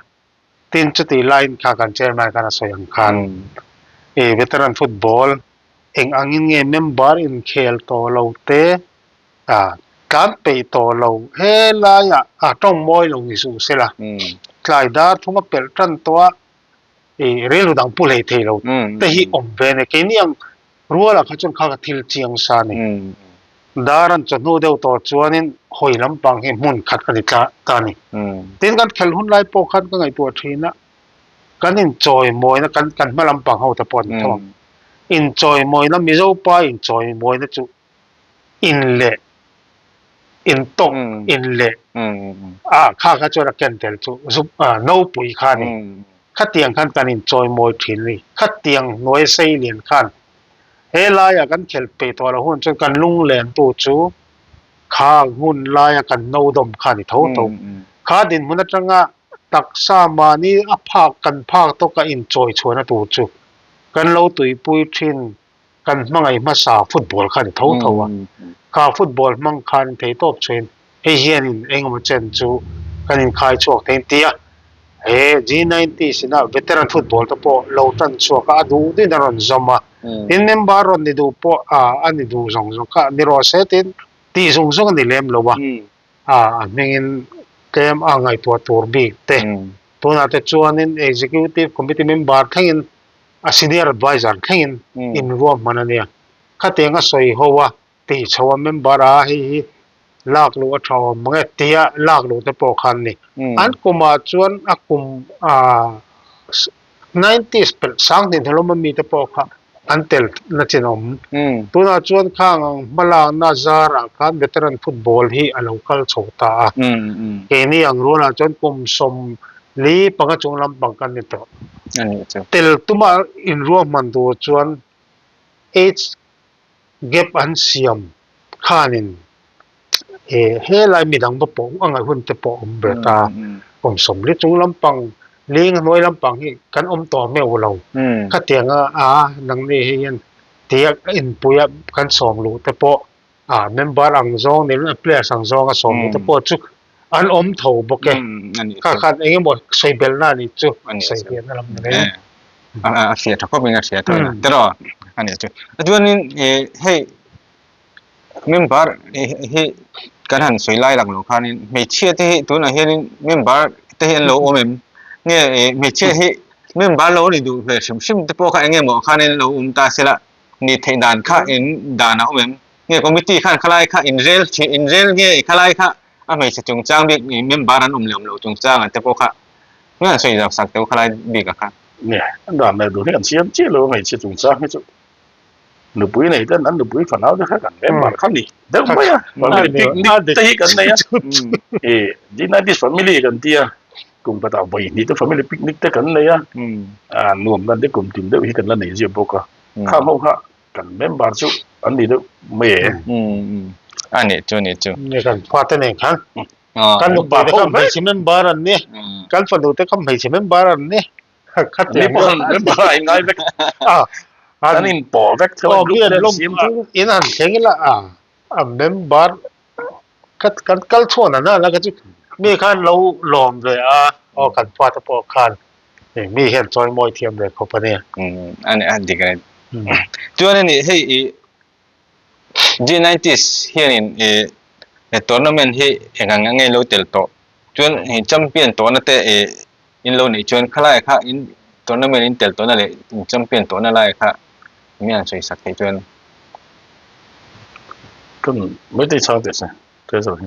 Tin, chuti laiin kha kan chairman khan a sawi ang khan i veteran football eng angin nge member inkhel tawh lo te, A tlan peih tawh lo. He laiah a tawng mawi lo ni suh se la, tlai dar thum a pelh tan tawh a, ih rilru dang pu hlei thei lo te hi awm ve a ni. Keini ang rualah kha chuan kha ka thil chiang sa a ni. Dar an chawhnu deuh tawh chuanin hawi lampang hi hmun khat a ni tla ta a ni. Tin, kan khelh hun lai pawh khan ka ngaihtuah thin a, kan inchawimawina kan kan hma lampang ho te pawh an ni tho ang. Inchawimawina Mizo pa inchawimawina chu in leh in tawk in leh a kha kha chuan a ken tel chu zup a nopui kha a ni khatiang khan kan inchawimawi thin a ni khatiang hnuai sei lian khan he laiah kan khelh peih tawh loh hun chuan kan lunglen tu chu kha hmun laia kan no dawm kha a ni tho tho kha dinhmun atanga taksa mahni a phak kan phak tawka inchawi chhuahna tur chu kan lo tuipui thin. Kan hmangaih hmasa football kha a ni tho tho a, kha football hmang khan thei tawp chuan hei hianin engemaw chen chu kan inkhai chhuak thei an ti a, he G90 sinah veteran football te pawh lo tan chhuak a, a duh duhin a rawn zawm a, tin member rawn ni duh pawh a ni duh zawng zawng kha ni rawh se tin tih zawng zawng a ni lem lo a, a hmingin tlem a ngaihtuah tur bik te tunah te chuanin executive committee member thlengin a senior adviser thlengin inruahman a nia. Khatiang a sawi ho a, tih chho a member a hei hi lak luh a tha awm mang e tia lak luh te pawh khan ni. An kumah chuan a kum nineties pelh 2000 hlawm ami te pawh kha. an tel na chin awm. Tunah chuan khang ang hmalakna zarah khan veteran football hi a lo kal chho ta a. Keini ang rualah chuan kum 45 chung lampang kan ni tawh. Tel tuma inruahman tur chuan age gap an siam khanin helai midang va pawh a ngaih hun te pawh awm ve ta. Kum 40 chung lampang ling hnuai lampang hi kan awm tawh meuh lo. Khatianga a nangni hi hian tia inpuia kan sawm luh te pawh a member ang zawng ni lo players ang zawnga sawm luh te pawh chu an awm tho bawk e. Kha khan eng emaw sawi belhna a nih chu sawi belhna lam ni mai. A hria tha khawp in a hria tawh tiraw a nih chu. Chuanin hei member hi kan han sawi lai lang lo khanin hmeichhia te hi tunah hianin member te hi an lo awm em? Nge hmeichhia hi member lo ni duh ve hrim hrim te pawh kha eng nge maw khanin lo awm ta se la ni theih dan kha in dan a awm em? Nge committee khan khalai kha in rel thin in rel nge khalai kha a hmeichhe chungchang bik member an awm leh awm loh chungchang ang te pawh kha nge an sawi zau sak teuh khalai bik ah khan. Nge an dan leh duh hi an siam chiah lo a hmeichhe chungchang hi chu nupui nei ten an nupui fanau te kha kan member kha ni deuh mai a family picnic te hi kan nei a e G90 family kan tia kum khatah vawi hnih te family picnic te kan nei a a nuam dan te kum tin deuh hi kan la nei ziah bawk a khang ho kha kan member chu an ni deuh mai e. A nih chu nih chu. Ni kan fate nen khan kan nupui te kha hmeichhe member an ni kan fanu te kha hmeichhe member an ni Ni pawh an member a inngai vek an inpawh vek theuh a group te an siam theuh in han thleng ila a a member ka kan kal chhuah na na ka chu mi khan lo lawm ve a aw kan fate pawh khan mi hian chawi mawi thiam ve khawp a nia. A ni a dik a ni. Chuan a ni hei i G90s hianin i tournament hi eng ang nge lo tel tawh chuan hei champion tawhna te i in lo neih chuan khalai kha in tournament in tel tawhna leh in champion tawhna lai kha mi an sawi sak theih chuan. Kan Meitei chhang teh se Treasure hi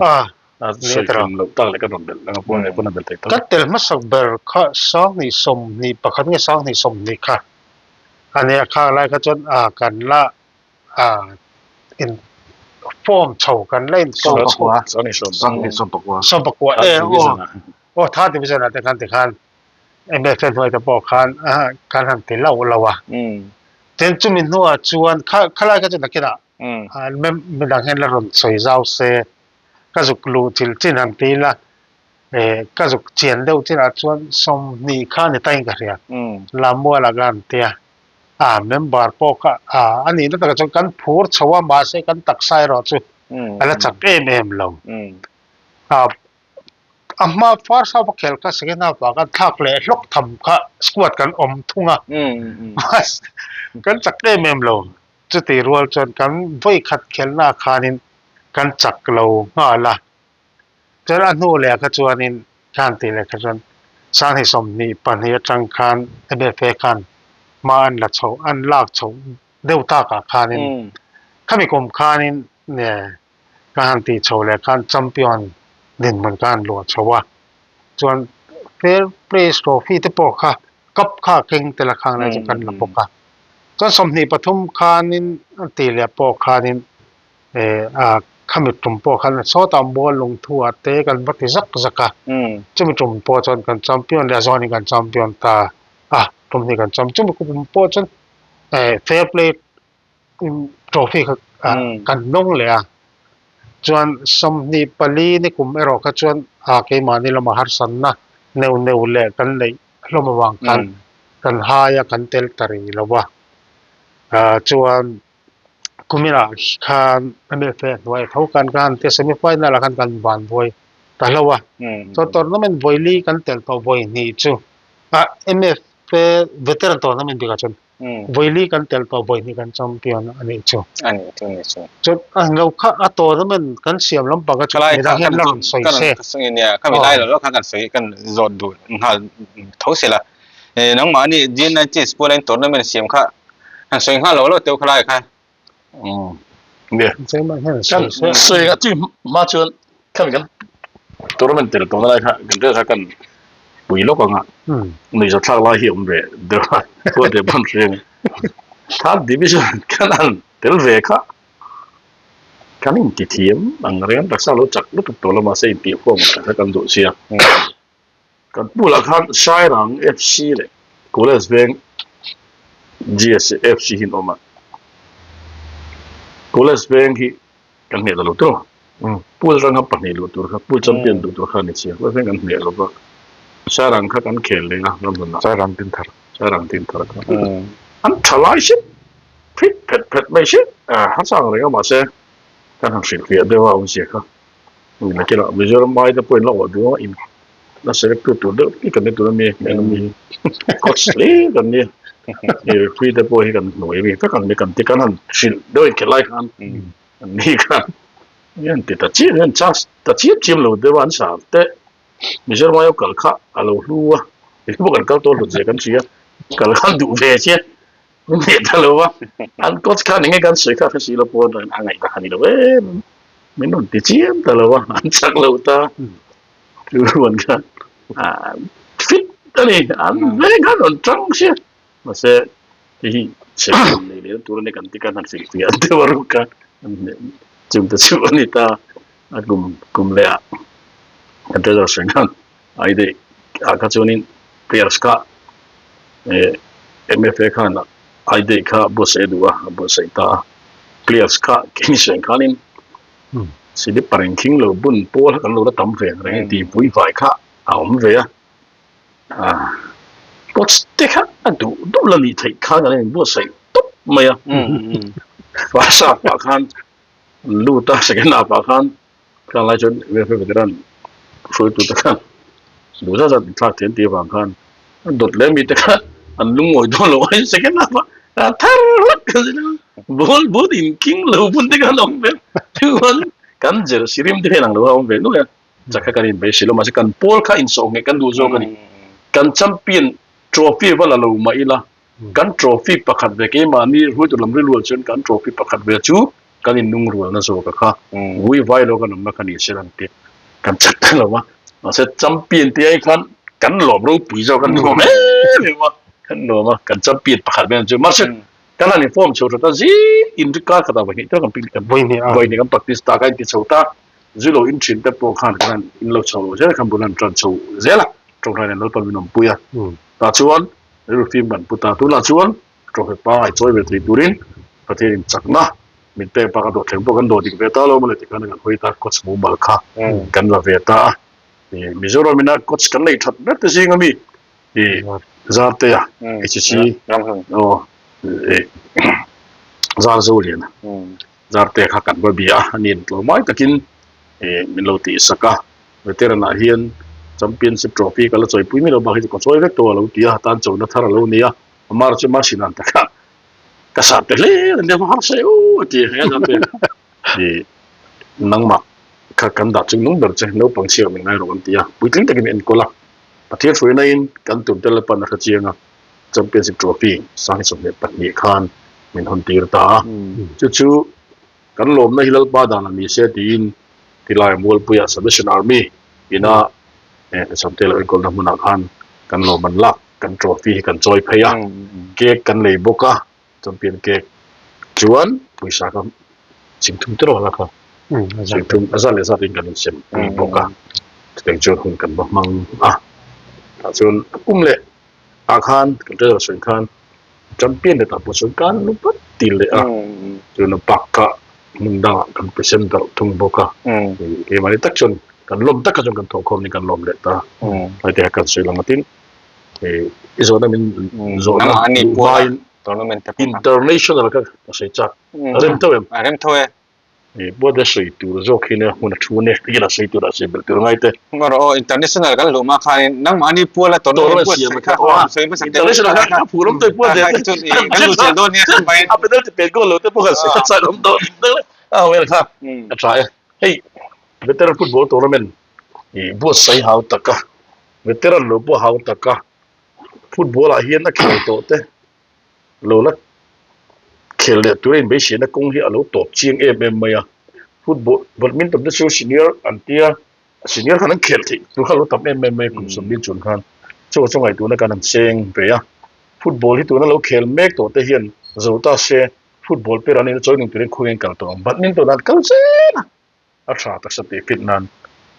a sawi tum loh tak leh ka rawn belh anga pawn leh pawn a belh theih tawh. Ka tel hmasak ber kha 2021 nge 2020 kha a nia khang lai kha chuan a kan la a in form chho kan la in form chho. 2019 19 e aw. Aw third division ah te khan tikhan MFA hnuai te pawh khan kan han ti loh lo a. Tin chumi hnuah chuan kha khalai kha chu nakinah midang hian la rawn sawi zau se ka zuk luh thil chin han ti ila ka zuk chian deuh chinah chuan 20 kha ni tain ka hria Lamualah ka han ti a a member pawh kha a nihna takah chuan kan phur chho a mahse kan taksa erawh chu a la chak em em lo. A hma first half a khel kha second half ah khan thlak leh hlawk tham kha squad kan awm thung a kan chak em em lo chuti rual chuan kan vawi khat khelna ah khanin kan chak lo nghal a chuan a hnu leh ah kha chuanin khan tih leh kha chuan 2022 atang khan M_F_A khan hma an la chho an lak chho deuh tak ah khanin khami kum khanin Ka han tih chho leh khan champion dinhmun ka han luah chho a, chuan fair play trophy te pawh kha cup kha a keng tel a khang lai chu kan la bawk a, chuan 23 khanin a tih leh pawh khanin eh a khami tum pawh khan sawtah mual lungthu ah te kan va ti zak zak a, chumi tum pawh chuan kan champion leh a zawnin kan champion ta a, tum hi kan champion chumi kum pawh chuan eh fair play trophy kha kan nawng leh a chuan 24 ni kum erawh kha chuan a keimahni lama harsatna neuh neuh leh kan neih hlawm avang khan kan hai a kan tel ta rih lo va chuan kuminah khan M_F_A hnuai tho khan ka han tia semi final ah khan kan van buai ta hlauh a chuan tournament vawi li kan tel tawh vawi hnih chu M_F_A veteran tournament bikah chuan. Vawi kan tel tawh vawi hnih kan champion a nih chu. A nih chu nih chu. Chuan a lo kha a tournament kan siam lampang kha chu midang hian la rawn sawi se. Ka sawi nia kha mi lai lo lo kha kan sawi kan zawt duh nghal tho se la. Nangmahni G90 Sport line tournament siam kha han sawi nghal lo lo teuh kha lai kha. Nia. Kan sawi a chi hma chuan kha kan tournament tel tawhna lai kha kan vel kha kan pui lawk ang a. Nuihzat thlak lai hi a awm ve deuh a. Khuate pawn hreng. Third division kan han tel ve kha kan inti thiam ang reng taksa lo chak lutuk tawh lo mahse intih huam ang kha kan duh sia. Kan bulah khan Sairang FC leh College Veng GS FC hi an awm a. College Veng hi kan hneh ta lo tur a. Pool atanga pahnih luh tur kha pool champion duh tur kha a ni chiang. College Veng kan hneh lo va. Sairang kha kan khel leh a ramhmunah. Sairang Dinthar. Sairang Dinthar kha. An tha lai hret phit phet phet mai hret a chang reng a mahse kan han hrilhfiah deuh a awmzia kha. Nakinah Mizoram ai te pawh in la awh duh a in la select tu tur deuh bik kan ni tur a mi en a mi coach hle kan ni a referee te pawh hi kan hnuai mi vek ang ni kan ti kan han hrilh deuh in khelh lai khan an ni khan an ti ta chiam an chance ta chiam chiam lo deuh a an sa te Mizoram ai kal kha a lo hlu a eng pawh kan kal tawh hlut zia kan hria kal khan duh ve che Min hneh ta lo a, an coach khan enge kan sawi kha a hre si lo pawn a ngaih ta kha ni lo em, min rawn ti chiam ta lo a, an chak lo ta, chu ruan khan fit a ni, an veng khan rawn tang sia, mahse hei hi chhe kan nei leh tur a ni kan ti khan han hrilhfiah deuh a ruk khan an hneh chung te chu a ni ta, a kum kum leh ah kan treasure sawi khan Ai daih ah kha chuanin players kha eh MFA khan ai daih kha buatsaih a duh a, a buatsaih ta a. Players kha keini sawi khanin slipper in khing lo bun pawl kha kan lo la tam ve ang reng a tih pui vai kha a awm ve a. Ah coach te kha a duh duh la nih theih khan an inbuatsaih tawp mai a. First half ah khan an lut a, second half ah khan Khang lai chuan referee veteran hruaitu te khan duh zat zat thlak thiam tih avang khan an dawt leh mite kha an lungawi dawn lo a second half ah a thar hlak ka zin a ball ball in king lo bun te khan awm ve chuan kan jersey rim te kha inang lo a awm ve nuai a chak kha kan inbeisei lo mahse kan pawl kha insawh ngheh kan duh zawk a ni kan champion trophy va la lo mah ila kan trophy pakhat ve keimahni hruaitu lam rilrual chuan kan trophy pakhat ve chu kan innungrualna zawk a kha vui vai lo kan awmna kha ni se an ti kan chat ta lo a mahse champion te ai khan kan lawm ropui zawk kan nuam em em a kan nuam a kan champion pakhat vel chu mahse kan han inform chho ta zing in ri kar khatah vahnih te kan pik kan vawihnih kan practice ta kha in ti chho ta zu lo in thin te pawh khan kan in lo chho lo zel khan bul an tan chho zel a tawngtai nen Lalpan min awmpui a tah chuan rilru fim kan pu ta tunah chuan Tawhhe pangai chawi ve thei turin Pathian in chakna min pek bak a dawhthleng pawh kan dawh dik ve ta lo mawle tikhan kan hawi ta coach mumal kha kan la ve ta a. Mizoram ina coach kan neih that ber te zing ami Zartea HC aw Zarzoliana Zartea kha kan va bia a ani in tlawmai takin min lo tih sak a. Veteran ah hian championship trophy ka la chawipui mai lo bak hi chu ka chawi vek tawh a lo ti a tan chona thar a lo ni a. Amar chu mah sin an taka ka sat te hle an nia har se u a ti he zan te i nangmah kha kan dah chung nung ber che naupang chhiar min ngai rawh an ti a puitling takin min enkawl a Pathian hruaina in kan tum tel pan a hre chiang a championship trophy 22 khan min hawn tir ta a chu chu kan lawmna hi Lalpa dan a ni se tiin tilai Mualpuia Salvation Army ina hnasamte lo enkawlna hmunah khan kan lawm an lak. Kan trophy hi kan chawi phei a, cake kan lei bawk a, champion cake chuan pawisa kha chingthum te rawh la kha, chingthum a zat leh zat in kan insem pui bawk a, chutiang chuan hun kan va hmang a, tah chuan a kum leh ah khan kan treasurer sawi khan champion leh tah pawh chuan kan lu pat ti leh a, chuan a bak kha hmun dangah kan present darh thung bawk a, keimahni tak chuan kan lawm tak kha chuan kan thawhkhawm ni kan lawm leh ta, hei te kha kan sawi lang atin. I zawhna min zawhna hmain international kha ka sawi chak. A rem tho em? A rem tho e. Buat a sawi tur zawk hi nia hmun a thu nia hei la sawi tur a sawi belh tur ngai te. Rawh aw international kan luh hma khanin nangmahni puala tournament siam kha sawi hmasa tel. International kha a phur awm tawh pual zel. Kan luh zel dawn nia kan vain. A penalty pet goal lo te pawh kan sawi kha chak awm tawh. A wel kha a tha e. Hei veteran football tournament buatsaih hau taka Veteran lo pawh hau tak a, football ah hian a khel tawh te lo la khel leh tura inbeisihna kawng hi a lo tawp chiang em em mai a, football badminton te chu senior an tia, senior khan an khel theih tur kha a lo tam em em mai a kum sawmbil chuan khan chu chu ngaihtuahna kan han cheng ve a, football hi tuna lo khel mek tawh te hian. Zo ta se football player an nihna chawi nung turin khawiin kal tawh ang. Badminton an kal zel a, a tha taksa tih fit nan.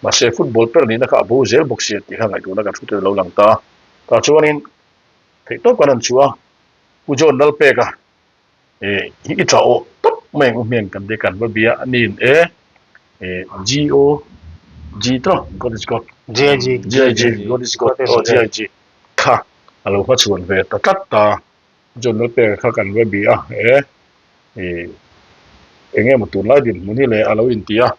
Mahse football player nihna kha a bo zel bawk si a tih kha ngaihtuahna kan hrut a lo lang ta a. Tah chuanin theihtawp kan han chhuah a, Pu John Lalpeka eh hi i tha awh tawp mai ang u hming kan ti kan va bia a niin e eh G O G tawh God is God GIG GIG God is God aw GIG kha a lo hmachhuan ve ta tlat ta John Lalpeka kha kan va bia a e eh eng emaw tunlai dinhmun hi leh a lo inti a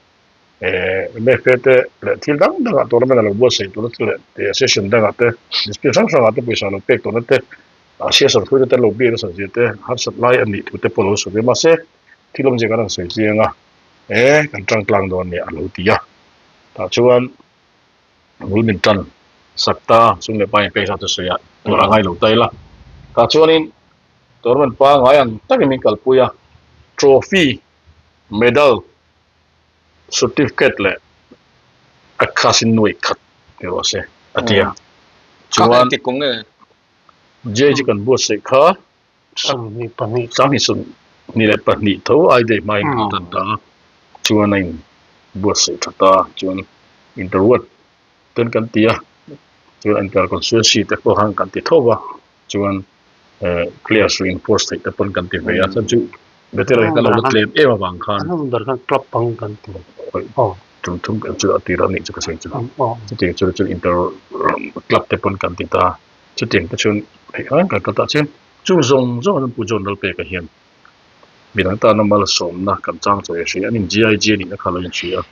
eh MFA te leh thil dang dangah tournament a lo buatsaih turna te leh session dangah te discipline hrang hrangah te pawisa a lo pek turna te Asia sarhruaite te lo biak nasa zia te, harsat lai a nih thu te pawh lo sawi ve. Mahse, thil awmzia kan rawn sawi chiang a, e, kan tang tlang dawn nia a lo ti a. Tah chuan bul min tan sak ta, chung leh pa in pek zat chu sawi a, tur a ngai lo ta ila. Tah chuanin tournament pangngai ang takin min kalpui a, trophy, medal, certificate leh a khasin nuaih khat ti rawh se a ti a. Chuan. JG kan buatsaih kha 22 22 tho ai daih hmain kan tan ta a, chuan a in buatsaih tha ta chuan interward ten kan ti a, chuan inter constituency te pawh khan kan ti tho va, chuan eh players reinforce theih te pawn kan ti ve a, chuan chu veteran hi kan lo la tlem em avang khan club ang kan ti tum thum chu a tir a nih chu ka sawi chu chutiang chu chu inter club te pawn kan ti ta. Chutiang te chuan theih ang kan kal tah chian chung zawng zawng an Pu John Lalpeka hian midang tana malsawmna kan chang chawi a hria a ni. GIG a nihna kha lo inhria a,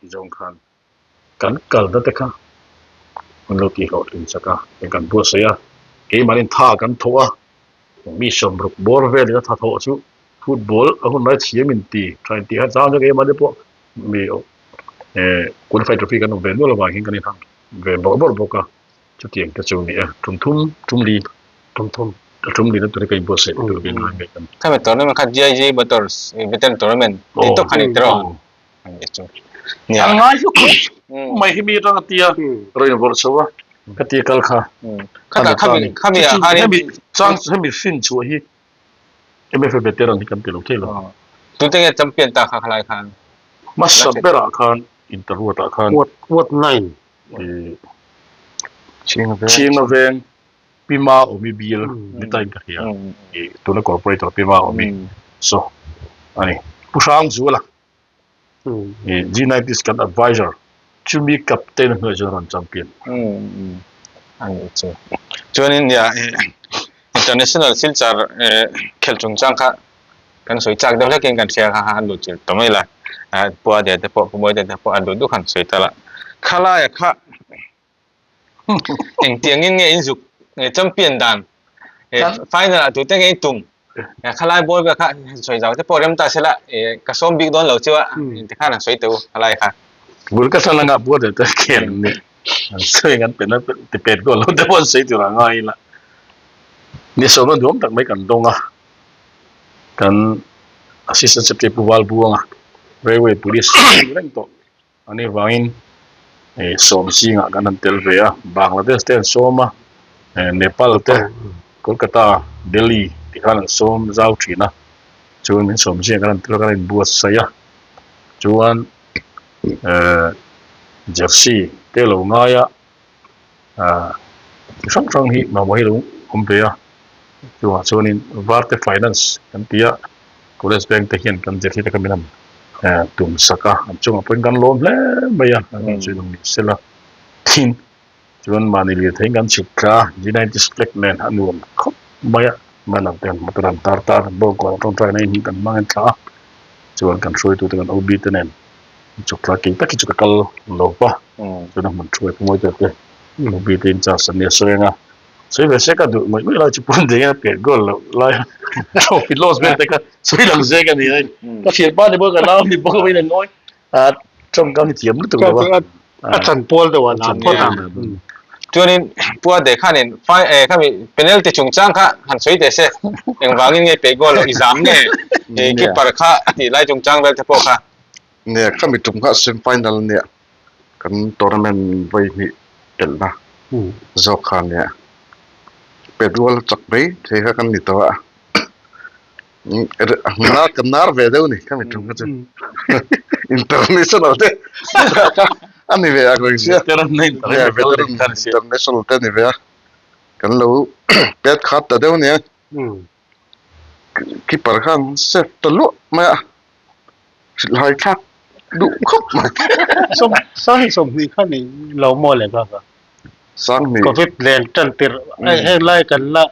ti zawng khan kan kalna te kha an lo tihhlawhtlin chak a, eng kan buatsaih a, keimahni tha kan thawh a, mi 60 bawr velin a tha thawh chu football a hun lai thiam inti tha inti kha chang chu keimahni pawh mi qualified trophy kan awm ve nual avang hian kan inhang ve bawrh bawrh bawk a. Chutiang te chu ni e, tum thum, tum li, tum thum, tum li na tur hi ka inbuatsaih tur hi ngai mai kan. Khami tournament kha GIG Motors Veteran Tournament tih tawk kha ni tiraw? Ani chu. Nia. An ngai hluk khawp mai hi mi atang a tia rawn vawrh chho a ka ti kal kha. Khata khami khami ah khan hemi chang hemi hrin chhuah hi MFA Veteran hi kan ti lo thei lo. Tute nge champion ta kha khalai khan? Hmasa berah khan Interruat ah khan. Ward ward 9 Chhinga veng Pima awmi bil ni ta in ka hria i tuna corporator Pima awmi so ani Pu Hrang Zuala i G90s kan advisor chumi captain hnuai chuan rawn champion. Ani chu chuanin ya international silchar khel chungchang kha kan sawi chak deuh hlekin kan hria kha a lut chilh ta mai la pua de te pawh pumawii de te pawh a duh duh khan sawi ta la khalaia kha engtiangin nge in zuk champion dan final ah tute nge in tum khalai ball vel kha sawi zau te pawh rem ta sela ka sawm bik dawn lo chu a tikhan an sawi teu khalai kha bul ka thlan anga pua de te khian ni an sawi an pe na ti pet goal lo te pawh an sawi tur a ngai ila ni sawmna duam tak mai kan dawng a. Kan Assistant Secretary Pu Valbuanga Railway Police ni reng tawh a nih avangin eh sawm zingah kan han tel ve a, Bangladesh te an sawm a, eh Nepal te, Kolkata, Delhi ti khan an sawm zau thin a, chuan min sawm zingah kan han tel a, kan inbuatsaih a, chuan eh jersey te lo ngai a. ah chi hrang hrang hi mamawh hi a lo awm ve a chungah chuanin Varte Finance kan ti a College Bank te hian kan zirtir te kha min han eh tum sak a an chungah pawhin kan lawm hle mai a an rawn sawi lo ni sela tin chuan mahni lirthei in kan chhuk thla a United Flag nen a nuam khawp mai a banner te motor an tar tar bawngkawn tawngtaina in hi kan hmang en thla a chuan kan hruaitute kan OB te nen. Chuk thla kei tak hi chu ka kal lo va, chuan a hmun thuai pawh mawi deuh te Ruby te in charge an nia sawi anga sawi ve se ka duh ngawih ngawih lai chu pawn deng a pet goal loh lai trophy loss vel te kha sawi lang zek a ni a ka thianpa ni bawk ka nau ni bawk a in an ngawi a tawngkam hi thiam lutuk lo va a chan pawl deuh a la phawt a. Chuanin Pua De khanin khami penalty chungchang kha han sawi teh se engvangin nge pet goal loh i zam nge keeper kha tih lai chungchang vel te pawh kha. Nia khami tum kha semi final nia kan tournament vawi hnih telhna zawk kha nia petrol chak mai thei kha kan ni tawh a. Nar kan nar ve deuh ni khami tum kha chu international te a ni ve ang reng sia veteran international te ni ve a kan lo pet khat ta deuh nia keeper khan save ta luah mai a hrilhhai thlak duh khawp mai. Sawmhnih kha ni lo maw le kha kha. Sanghnih. Covid len tan tirh hei heng lai kan la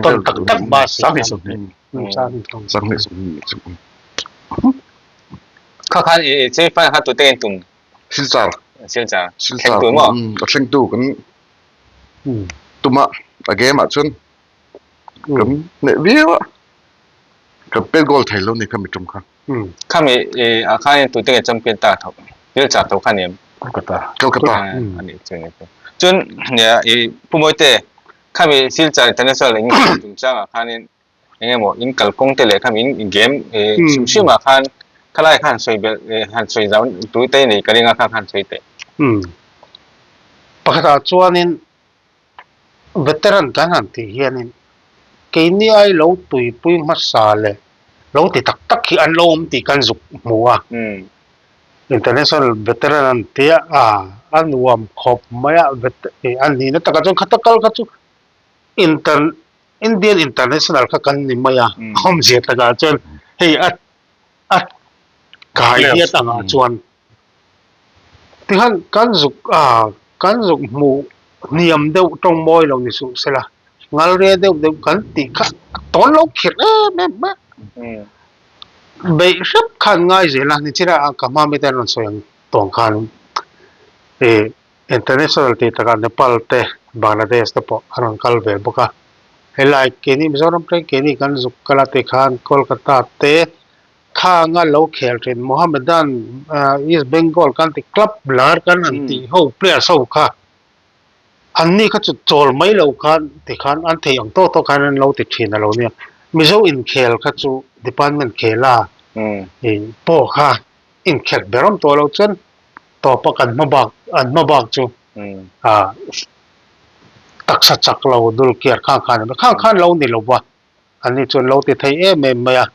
tawn tak tak hma si Sanghnih 20. Sanghnih 20. Sanghnih 20. Kha khan i semi final kha tute in tum? Silchar. Silchar. Silchar. Thlengtu maw? A thlengtu kan tum a, a game ah chuan kan hneh viau a, kan pet goal thei lo ni kha mi tum kha. Khami ah khan tute nge champion ta tho Silchar tho kha ni em? Kolkata. Kolkata. Ani chu ni chu. Chuan nia i Pu Mawite khami Silchar International eng chungchang ah khanin eng emaw in kalkawng te leh khami in game hrim hrim ah khan khalai khan sawi belh han sawi zau tute nei ka ring a kha khan sawi teh. Pakhatah chuanin Veteran kan han tih hianin keini ai lo tuipui hmasa leh lo ti tak tak hi an lo awm tih kan zuk hmu a. International veteran an tia a, a nuam khawp mai a, a nihna takah chuan khata kal kha chu inter Indian international kha kan ni mai a, a awmzia takah chuan hei a a kai hiat angah chuan Tikhan kan zuk a, kan zuk hmuh hniam deuh tawng mawi lo ni suh sela, ngalre deuh deuh kan tih kha a tawn lo khirh em em mai a. Beih hrep khan ngai zel a, nichina ka hma mite an rawn sawi ang tawng khan ih international tih takah Nepal te Bangladesh te pawh an rawn kal ve bawk a, helai keini Mizoram teng keini kan zuk kal a tikhan Kolkata te Khanga lo khel thin Mohammedan East Bengal kan ti club lar kan han tih ho players ho kha anni kha chu chawl mai lo khan tikhan an thei ang tawk tawk khan an lo ti thin a lo nia. Mizo inkhel kha chu department khela ih pawh kha inkhelh ber awm tawh lo chuan tawpa kan hma bak an hma bak chu ah taksa chak lo dul kiar khang khan khang khan lo ni lo va. An ni chuan lo ti thei em em mai a,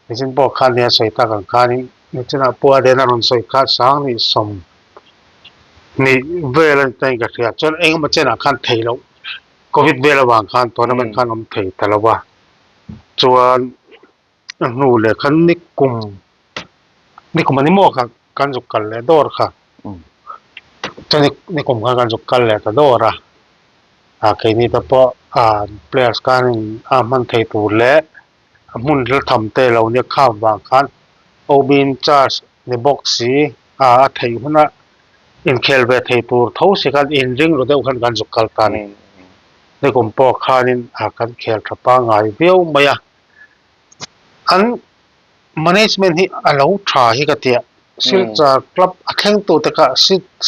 nichin pawh khan nia sawi tak ang khanin nichinah Pu Adena rawn sawi kha Sanghnih 20 vel a ni ta in ka hria, chuan engemaw chenah khan thei loh Covid vel avang khan tournament khan awm thei ta lo va, chuan a hnu leh khan nikum nikum a ni maw kha kan zuk kal leh dawr kha, chuan nikum khan kan zuk kal leh ta dawr a. Ah keini te pawh ah players khan in a hman thei tur leh a hmun hla tham te lo nia kham vang khan OB in charge ni bawk si ah a theih huna inkhel ve thei tur tho si khan inring ru deuh khan kan zuk kal ta a ni. Nikum pawh khanin ah kan khel tha pangngai viau mai a, an management hi a lo tha hi ka tia Silchar club a thleng tute kha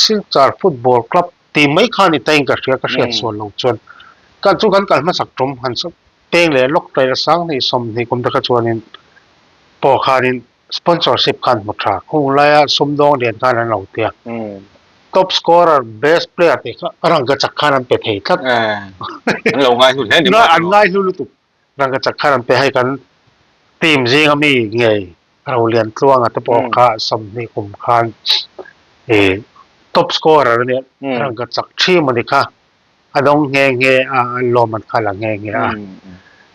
Silchar football club Tih mai kha ni ta in ka hria ka hriat sual lo chuan ka chu kan kal hmasak tum han peng leh lawk taih a 20 20 kum te kha chuanin pawh khanin sponsorship khan hmu tha khung laia sumdawng lian khan an lo tia top scorer best player tih kha rangka chak khan an pe thei tlat an lo ngai hlu hle ni maw an ngai hlu lutuk Rangkachak khan an pe hei kan team zinga mi ngei Roliantluanga te pawh kha 20 kum khan ih top scorer a nia Rangkachak ṭhim a ni kha a dawng nghe nghe a an lawm an kha la nghe nghe a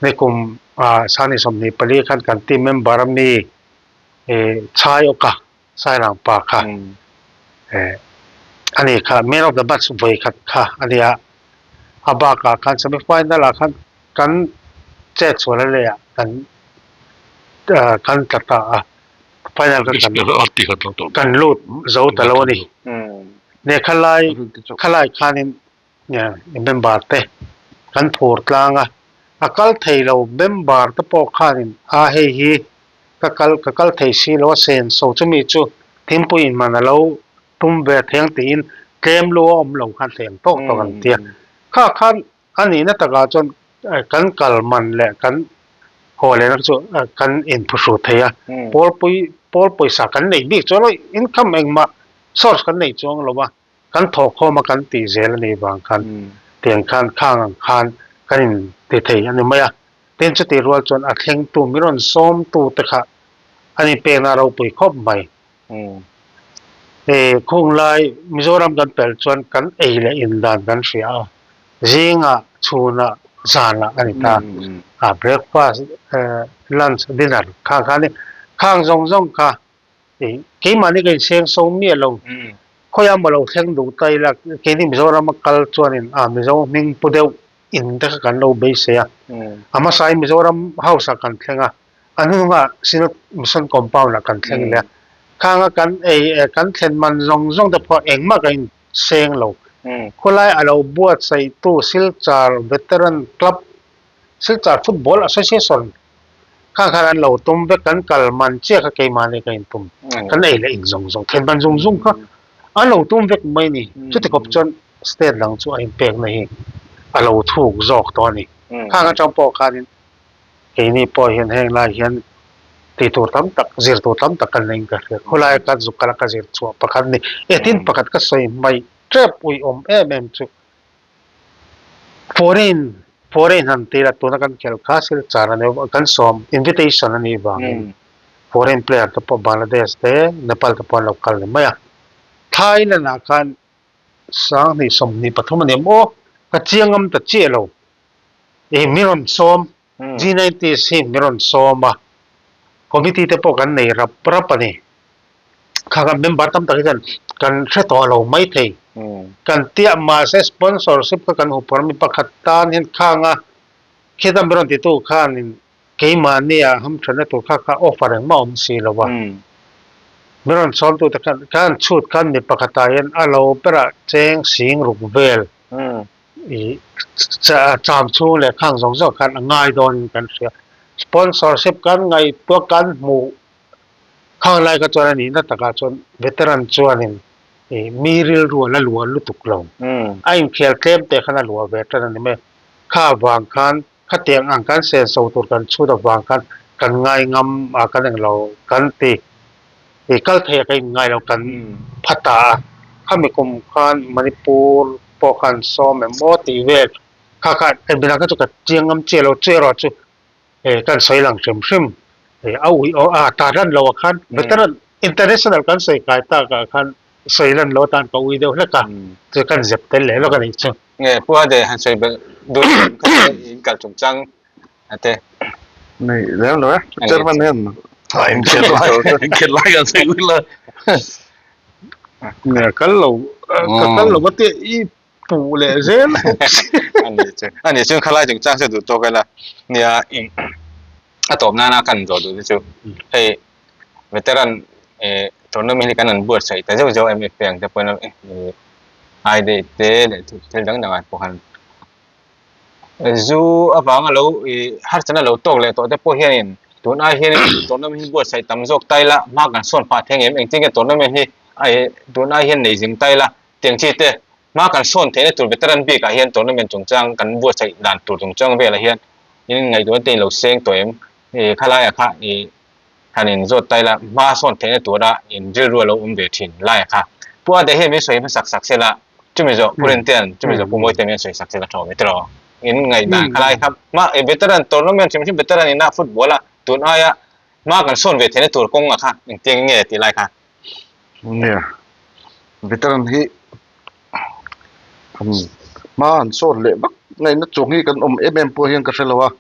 nikum ah sani 24 khan kan team member a mi ih Chhai Awka Sairang pa kha eh a ni kha man of the match vawi khat kha a nia a bakah khan semi final ah khan kan chet chhuah la leh ah kan ah kan tla ta a final kha kan kan lut zo ta lo a ni ne khalai khalai khanin member te kan phur tlang a a kal thei lo member te pawh khanin a hei hi ka kal ka kal thei si lo a sen so chumi chu thingpui in man a lo tum ve theng tiin tlem lu a awm lo khan thei ang tawk tawk an ti a kha khan a nihna takah chuan kan kal man leh kan haw lehna chu kan inphuhru thei a pawl pui pawl pawisa kan nei bik chuan income engmah source kan nei chuang lo va. Kan thawhkhawm a kan tih zel a nih vang khan tiang khan khang ang khan kan in ti thei a ni mai a. Tin chutih rual chuan a thlengtu min rawn sawmtu te kha an inpekna a ropui khawp mai. He khunglai Mizoram kan pelh chuan kan ei leh in dan kan hria a, zingah, chhunah, zanah a ni ta. A breakfast, lunch, dinner khang kha a ni. Khang zawng zawng kha keimahni ka inseng so miah lo. Khawiah maw lo thleng duh ta ila keini Mizorama kal chuanin a Mizo hming pu deuh in te kha kan lo beisei a. A hmasain Mizoram House ah kan thleng a, a hnungah Synod Mission Compound ah kan thleng leh a. Khanga kan ei kan thlen man zawng zawng te pawh engmah ka inseng lo. Khawlai a lo buatsaihtu Silchar Veteran Club, Silchar Football Association khang khan an lo tum vek, kan kal man chiah kha keimahni ka intum. Kan ei leh in zawng zawng, thlen man zung zung kha an lo tum vek mai a ni. Chuti kawp chuan State dang chu a inpekna hi a lo thuk zawk tawh a ni. Khang atang pawh khanin keini pawh hian heng lai hian tih tur tam tak, zir tur tam tak kan nei ka hria. Khawlaia ka zuk kala ka zir chhuah pakhat a ni. E tin pakhat ka sawi hmaih tep uiawm em em chu foreign foreign han tih la tuna kan khelh kha Silchar a ni kan sawm invitation a nih vangin foreign player te pawh Bangladesh te Nepal te pawh an lo kal ni mai a. Thailand ah khan Sanghnih 23 a ni em aw, ka chiang ngam ta chiah lo. Ih min rawn sawm, G90 hi min rawn sawm a, committee te pawh kan nei rap rap a ni. Kha kan member tam tak hi chuan kan hre tawh lo mai thei. Kan tiah mahse sponsorship kha kan huphawrh a mi pakhat tan hian khanga khita min rawn titu khanin Keimahnia hamthatna tur kha kha offer engmah awm si lo a. Min rawn chhawmtute khan khan chhut khan mi pakhatah hian a lo berah cheng sing ruk vel i cham chhung leh khang zawng zawng khan a ngai dawnin kan hria. Sponsorship kan ngaihtuah kan hmuh khang lai kha chuan a nihna takah chuan veteran chuanin i mi rilru a la luah lutuk lo. A inkhel tlem teh khan a luah ve tan a ni mai. Kha vang khan Khatiang ang kan senso tur kan chhut avang khan kan ngai ngam a kan englo kan ti i kal thei a ka in ngai lo kan pha ta a, khami kum khan Manipur pawh khan sawm em aw tih vel kha kha engmila kha chu ka chiang ngam chiah lo chu erawh chu kan sawi lang hrim hrim a ui aw a ta ran lo ah khan veteran international kan sawi kai tak ah khan sawi lan lo atan ka ui deuh hlek a chu kan zep tel leh lawk a nih chu. Nge Pu Ade han sawi belh duh kha chu in kal chungchang ate. Nei lem lo e, chairman hian inkhelh lai kan sawi ui la. Nge kal lo ka kal lo ate i puh leh zel ani chu ani chu khalai chungchang chu duh tawk ila nia in a tawp nana kan zawh duh te chu hei veteran eh tournament hi kan an buatsaih ta zeuh zeuh MFA ang te pawhin ai dei te leh thil dang dang ah pawh khan zu avanga lo ih harsatna lo tawk leh tawh te pawh hianin tun ai hianin tournament hi buatsaih tam zawk ta ila hma kan sawn phah thei ang em engtin nge tournament hi tun ai hian nei zing ta ila tiang chi te hma kan sawn theihna tur veteran bik ah hian tournament chungchang kan buatsaih dan tur chungchang velah hian in ngaihtuahna te in lo seng tawh em ih khalai ah kha ih han in zawt ta ila hma sawn theihna tura in rilru a lo awm ve thin lai a kha Pu Ade hian min sawi hmasak sak sela chumi zawh Pu Rintean chumi zawh Pu Mawite min sawi sak sela tha awm e tiraw in ngaihdan khalai kha hma veteran tournament hrim hrim veteran ina football a tun aia hma kan sawn ve theihna tur kawng a kha engtiang nge tih lai kha. Nia veteran hi hma an sawn leh vak ngaihna chung hi kan awm em em pawh hian ka hre lo a.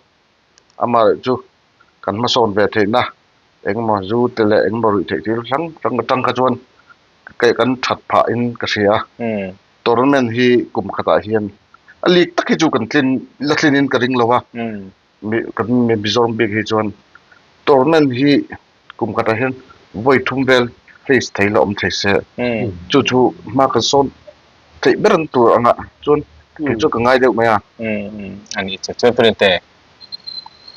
Amaherawh chu kan hmasawn ve theihna engemaw zu te leh engemaw ruih theih thil hrang hrang atang kha chuan kei kan that phah in ka hria a. Tournament hi kum khatah hian a league tak hi chu kan tlin la tlin in ka ring lo a kan Mizoram bik hi chuan tournament hi kum khatah hian vawi thum vel face thei la awm thei se chu chu hma kan sawn theih ber an tur anga chuan kei chu ka ngai deuh mai a. Ani chu chuan pawhin te.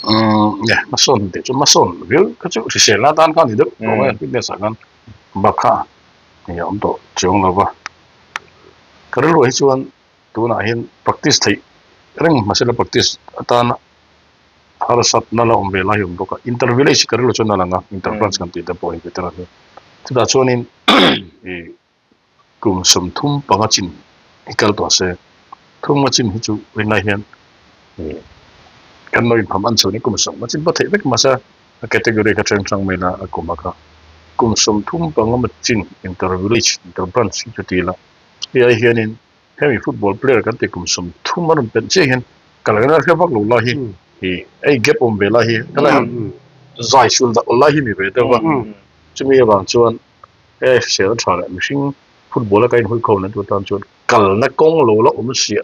Umm hmasawn tih chu hmasawn viau kha chu hrisel na tan kha a ni deuh tawh mai a fitness ah khan bak kha a awm tawh chiang lo va ka rilru hi chuan tunah hian practice theih reng mahse la practice atana harsatna la awm ve lai hi a awm bawk a inter village ka rilru chuan a lang a inter branch kan tih te pawh hi veteran hi chutah chuanin ih kum 35 chin hi kal tawh se thum nga chin hi chu rinai hian ih. Kan lo inpham an chhun i kum sawm a chin pawh theih vek mahse a category kha hreng hrang mai la a kum a kha kum 35 emaw chin inter village inter branch hi chu ti ila hei ai hianin hemi football player kan tih kum 30 a rawn pelh chiah hian kal kan hre vak lo lai hi hi ei gap awm ve lai hi helai han zai sul dak lai hi ni ve deuh a chumi avang chuan hei hrisel tha leh mihring football a ka inhawi khawm na tur tan chuan kalna kawng lo la awm siah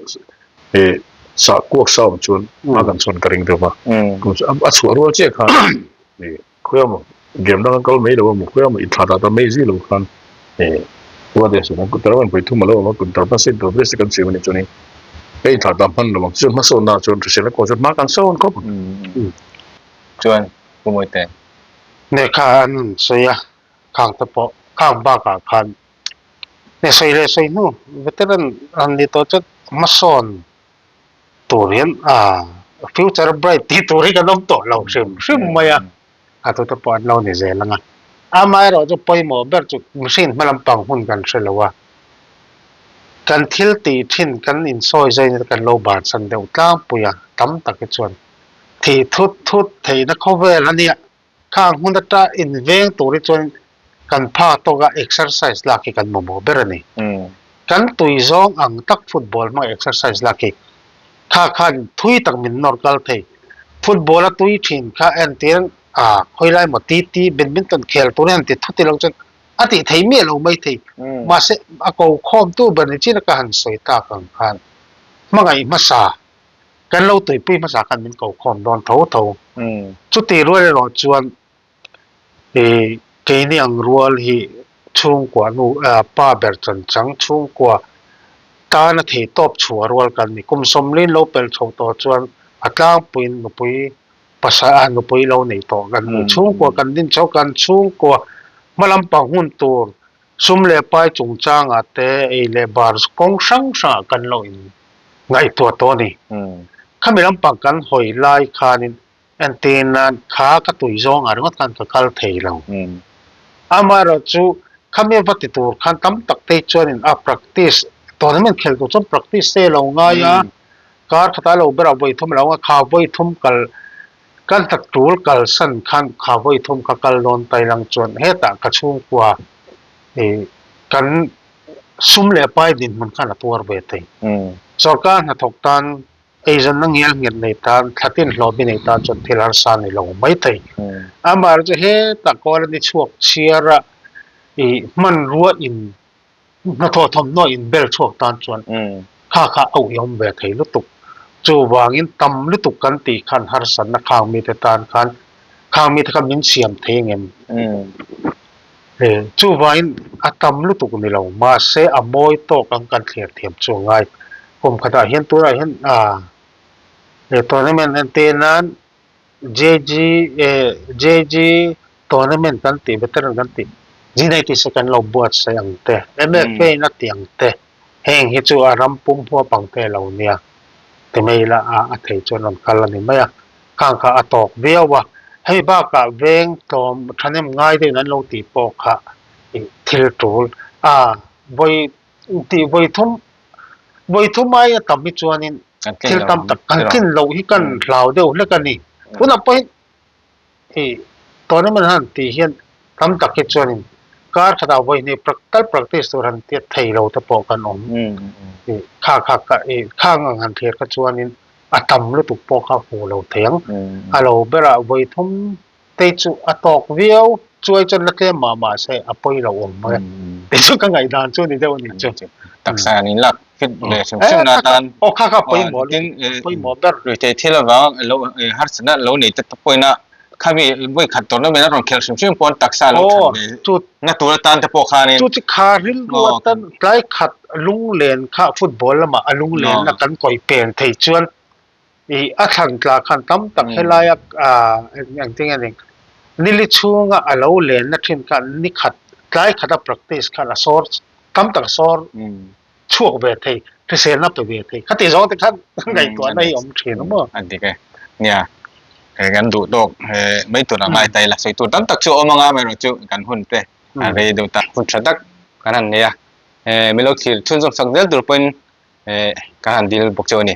eh sah kuak sa awm chuan a kan chhawn ka ring deuh va kum chu a chhuah rual chiah khan eh khawi emaw game dang a kal mai lo emaw khawi emaw inthlah dah ta mai zui lo khan eh ruat leh suh kut ram an pui thum a lo awm a kut dar hmasa in tur se kan siam a nih chuan in ka inthlah dah hman lo ang chuan hmasawnna chuan hrisel a kaw chuan hma kan sawn khawp ang. Chuan Pu Mawite. Lehkha an sawi a khang te pawh khang bakah khan He sawi leh sawi hnu veteran han ni tawh chuan hmasawn tur hian ah future bright tih tur hi kan awm tawh lo hrim hrim mai a, a tute pawh an lo ni zel ang a. Amaherawhchu pawimawh ber chu mihring hma lampang hun kan hre lo a, kan thil tih thin kan insawi zaina te kan lo bansan deuh tlangpui a, tam tak hi chuan thih thut thut theihna khawvel a nia. Khang hmun ata inveng tur hi chuan kan pha tawka exercise lak hi kan mamawh ber a ni. Kan tui zawng ang tak football hmanga exercise lak hi kha khan thui tak min nawr kal thei. Football a tui thin kha entir a khawilai maw TT badminton khel tur hian ti thut ilo chuan a tih thei miah lo mai thei. Mahse a ko khawmtu ber ni chin a ka han sawi tak ang khan hmangaih hmasa Kan lo tuipui hmasa khan min ko khawm dawn tho tho. Chuti rual erawh chuan ih keini ang rual hi chhungkua nu pa ber chanchang chhungkua tana thei tawp chhuah rual kan ni. Kum sawmlin lo pel chho tawh chuan a tlangpuiin nupui pasal a nupui lo nei tawh kan ni. Chhungkua kan din chho kan chhungkua hma lampang hun tur sum leh pai chungchangah te ei leh bar kawng hrang hrangah kan lo in ngaihtuah tawh a ni. Khami lampang kan hawi lai khanin entir nan kha ka tui zawngah ringawt khan ka kal thei lo. Amaherawhchu khami va ti tur khan tam tak te chuanin a practice tournament khel tur chuan practice te lo ngai a, kar khatah lo berah vawi thum a lo nga kha vawi thum kal kan tak tul kalsan khan kha vawi thum ka kal dawn tai lang chuan hetah ka chhungkua ih kan Sum leh pai dinhmun khan a tuar ve thei. Sorkar hnathawk tan eizawnna ngial nghet nei tan, thlatin hlawhmi nei tan chuan thil harsa a ni lo mai thei. Amaherawhchu chu hetah kawl a ni chhuak chhiar a, ih hmanrua in hnathawh thawmhnaw in bel chhuak tan chuan kha kha a uiawm ve thei lutuk. Chuvangin tam lutuk kan tih khan harsatna khang mite tan khan khang mite kha min siam thei ang em? Chuvangin a tam lutuk ni lo, mahse a mawi tawk ang kan thlir thiam chu a ngai. Kum khatah hian tunah hian tournament entir nan JG JG tournament kan tih veteran kan tih G90 second lo buatsaih ang te, MFA in a tih ang te. Heng hi chu a ram pum huap ang te lo nia, ti mai ila a a thei chuan rawn kal a ni mai a, khang kha a tawk viau a, hei bakah veng tlawm thahnem ngai deuhin an lo tih pawh kha ih thil tul a vawi tih vawi thum vawi thum aia tam hi chuanin thil tam tak kan tlin loh hi kan hlau deuh hlek a ni, tunah pawhin Hei tournament han tih hian tam tak hi chuanin kar khatah vawi hnih tal practice tur han tiat thei lo te pawh kan awm. Ih kha kha ka ih khang ang han thlir kha chuanin a tam lutuk pawh kha hmu lo thei ang. A lo berah vawi thum te chu a tawk viau chuai chuan la tlem mah mah se a pawi lo awm mai a. Tih chu ka ngaihdan chu ni deuh a ni chu. Taksa an inlak fit leh hrim hrim na atan aw kha kha pawimawh pawimawh ber ruihtheih thil avang lo harsatna lo nei te pawhin a khami vawi khat tournament a rawn khelh hrim hrim pawn taksa lo that ve na tur atan te pawh khanin chu chi kha rilru atan tlai khat lunglen kha football lamah a lunglen na kan kawi pen thei chuan ih a thlan tla khan tam tak helaia ah engtin nge ni nili chhunga a lo lenna thin khan ni khat tlai khata practice khan a sawr tam tak a sawr chhuak ve thei hriselna pe ve thei khati zawng te khan ngaihtuahna hi awm thin a maw. A dik e. Nia he kan duh tawk he mai tur a ngai ta ila sawi tur tam tak chu a awm anga amaherawhchu kan hun te a rei deuh ta hun tha tak kan han nei a he milo thlir chhunzawm sak zel tur pawhin he kan han dil bawk cheu a ni.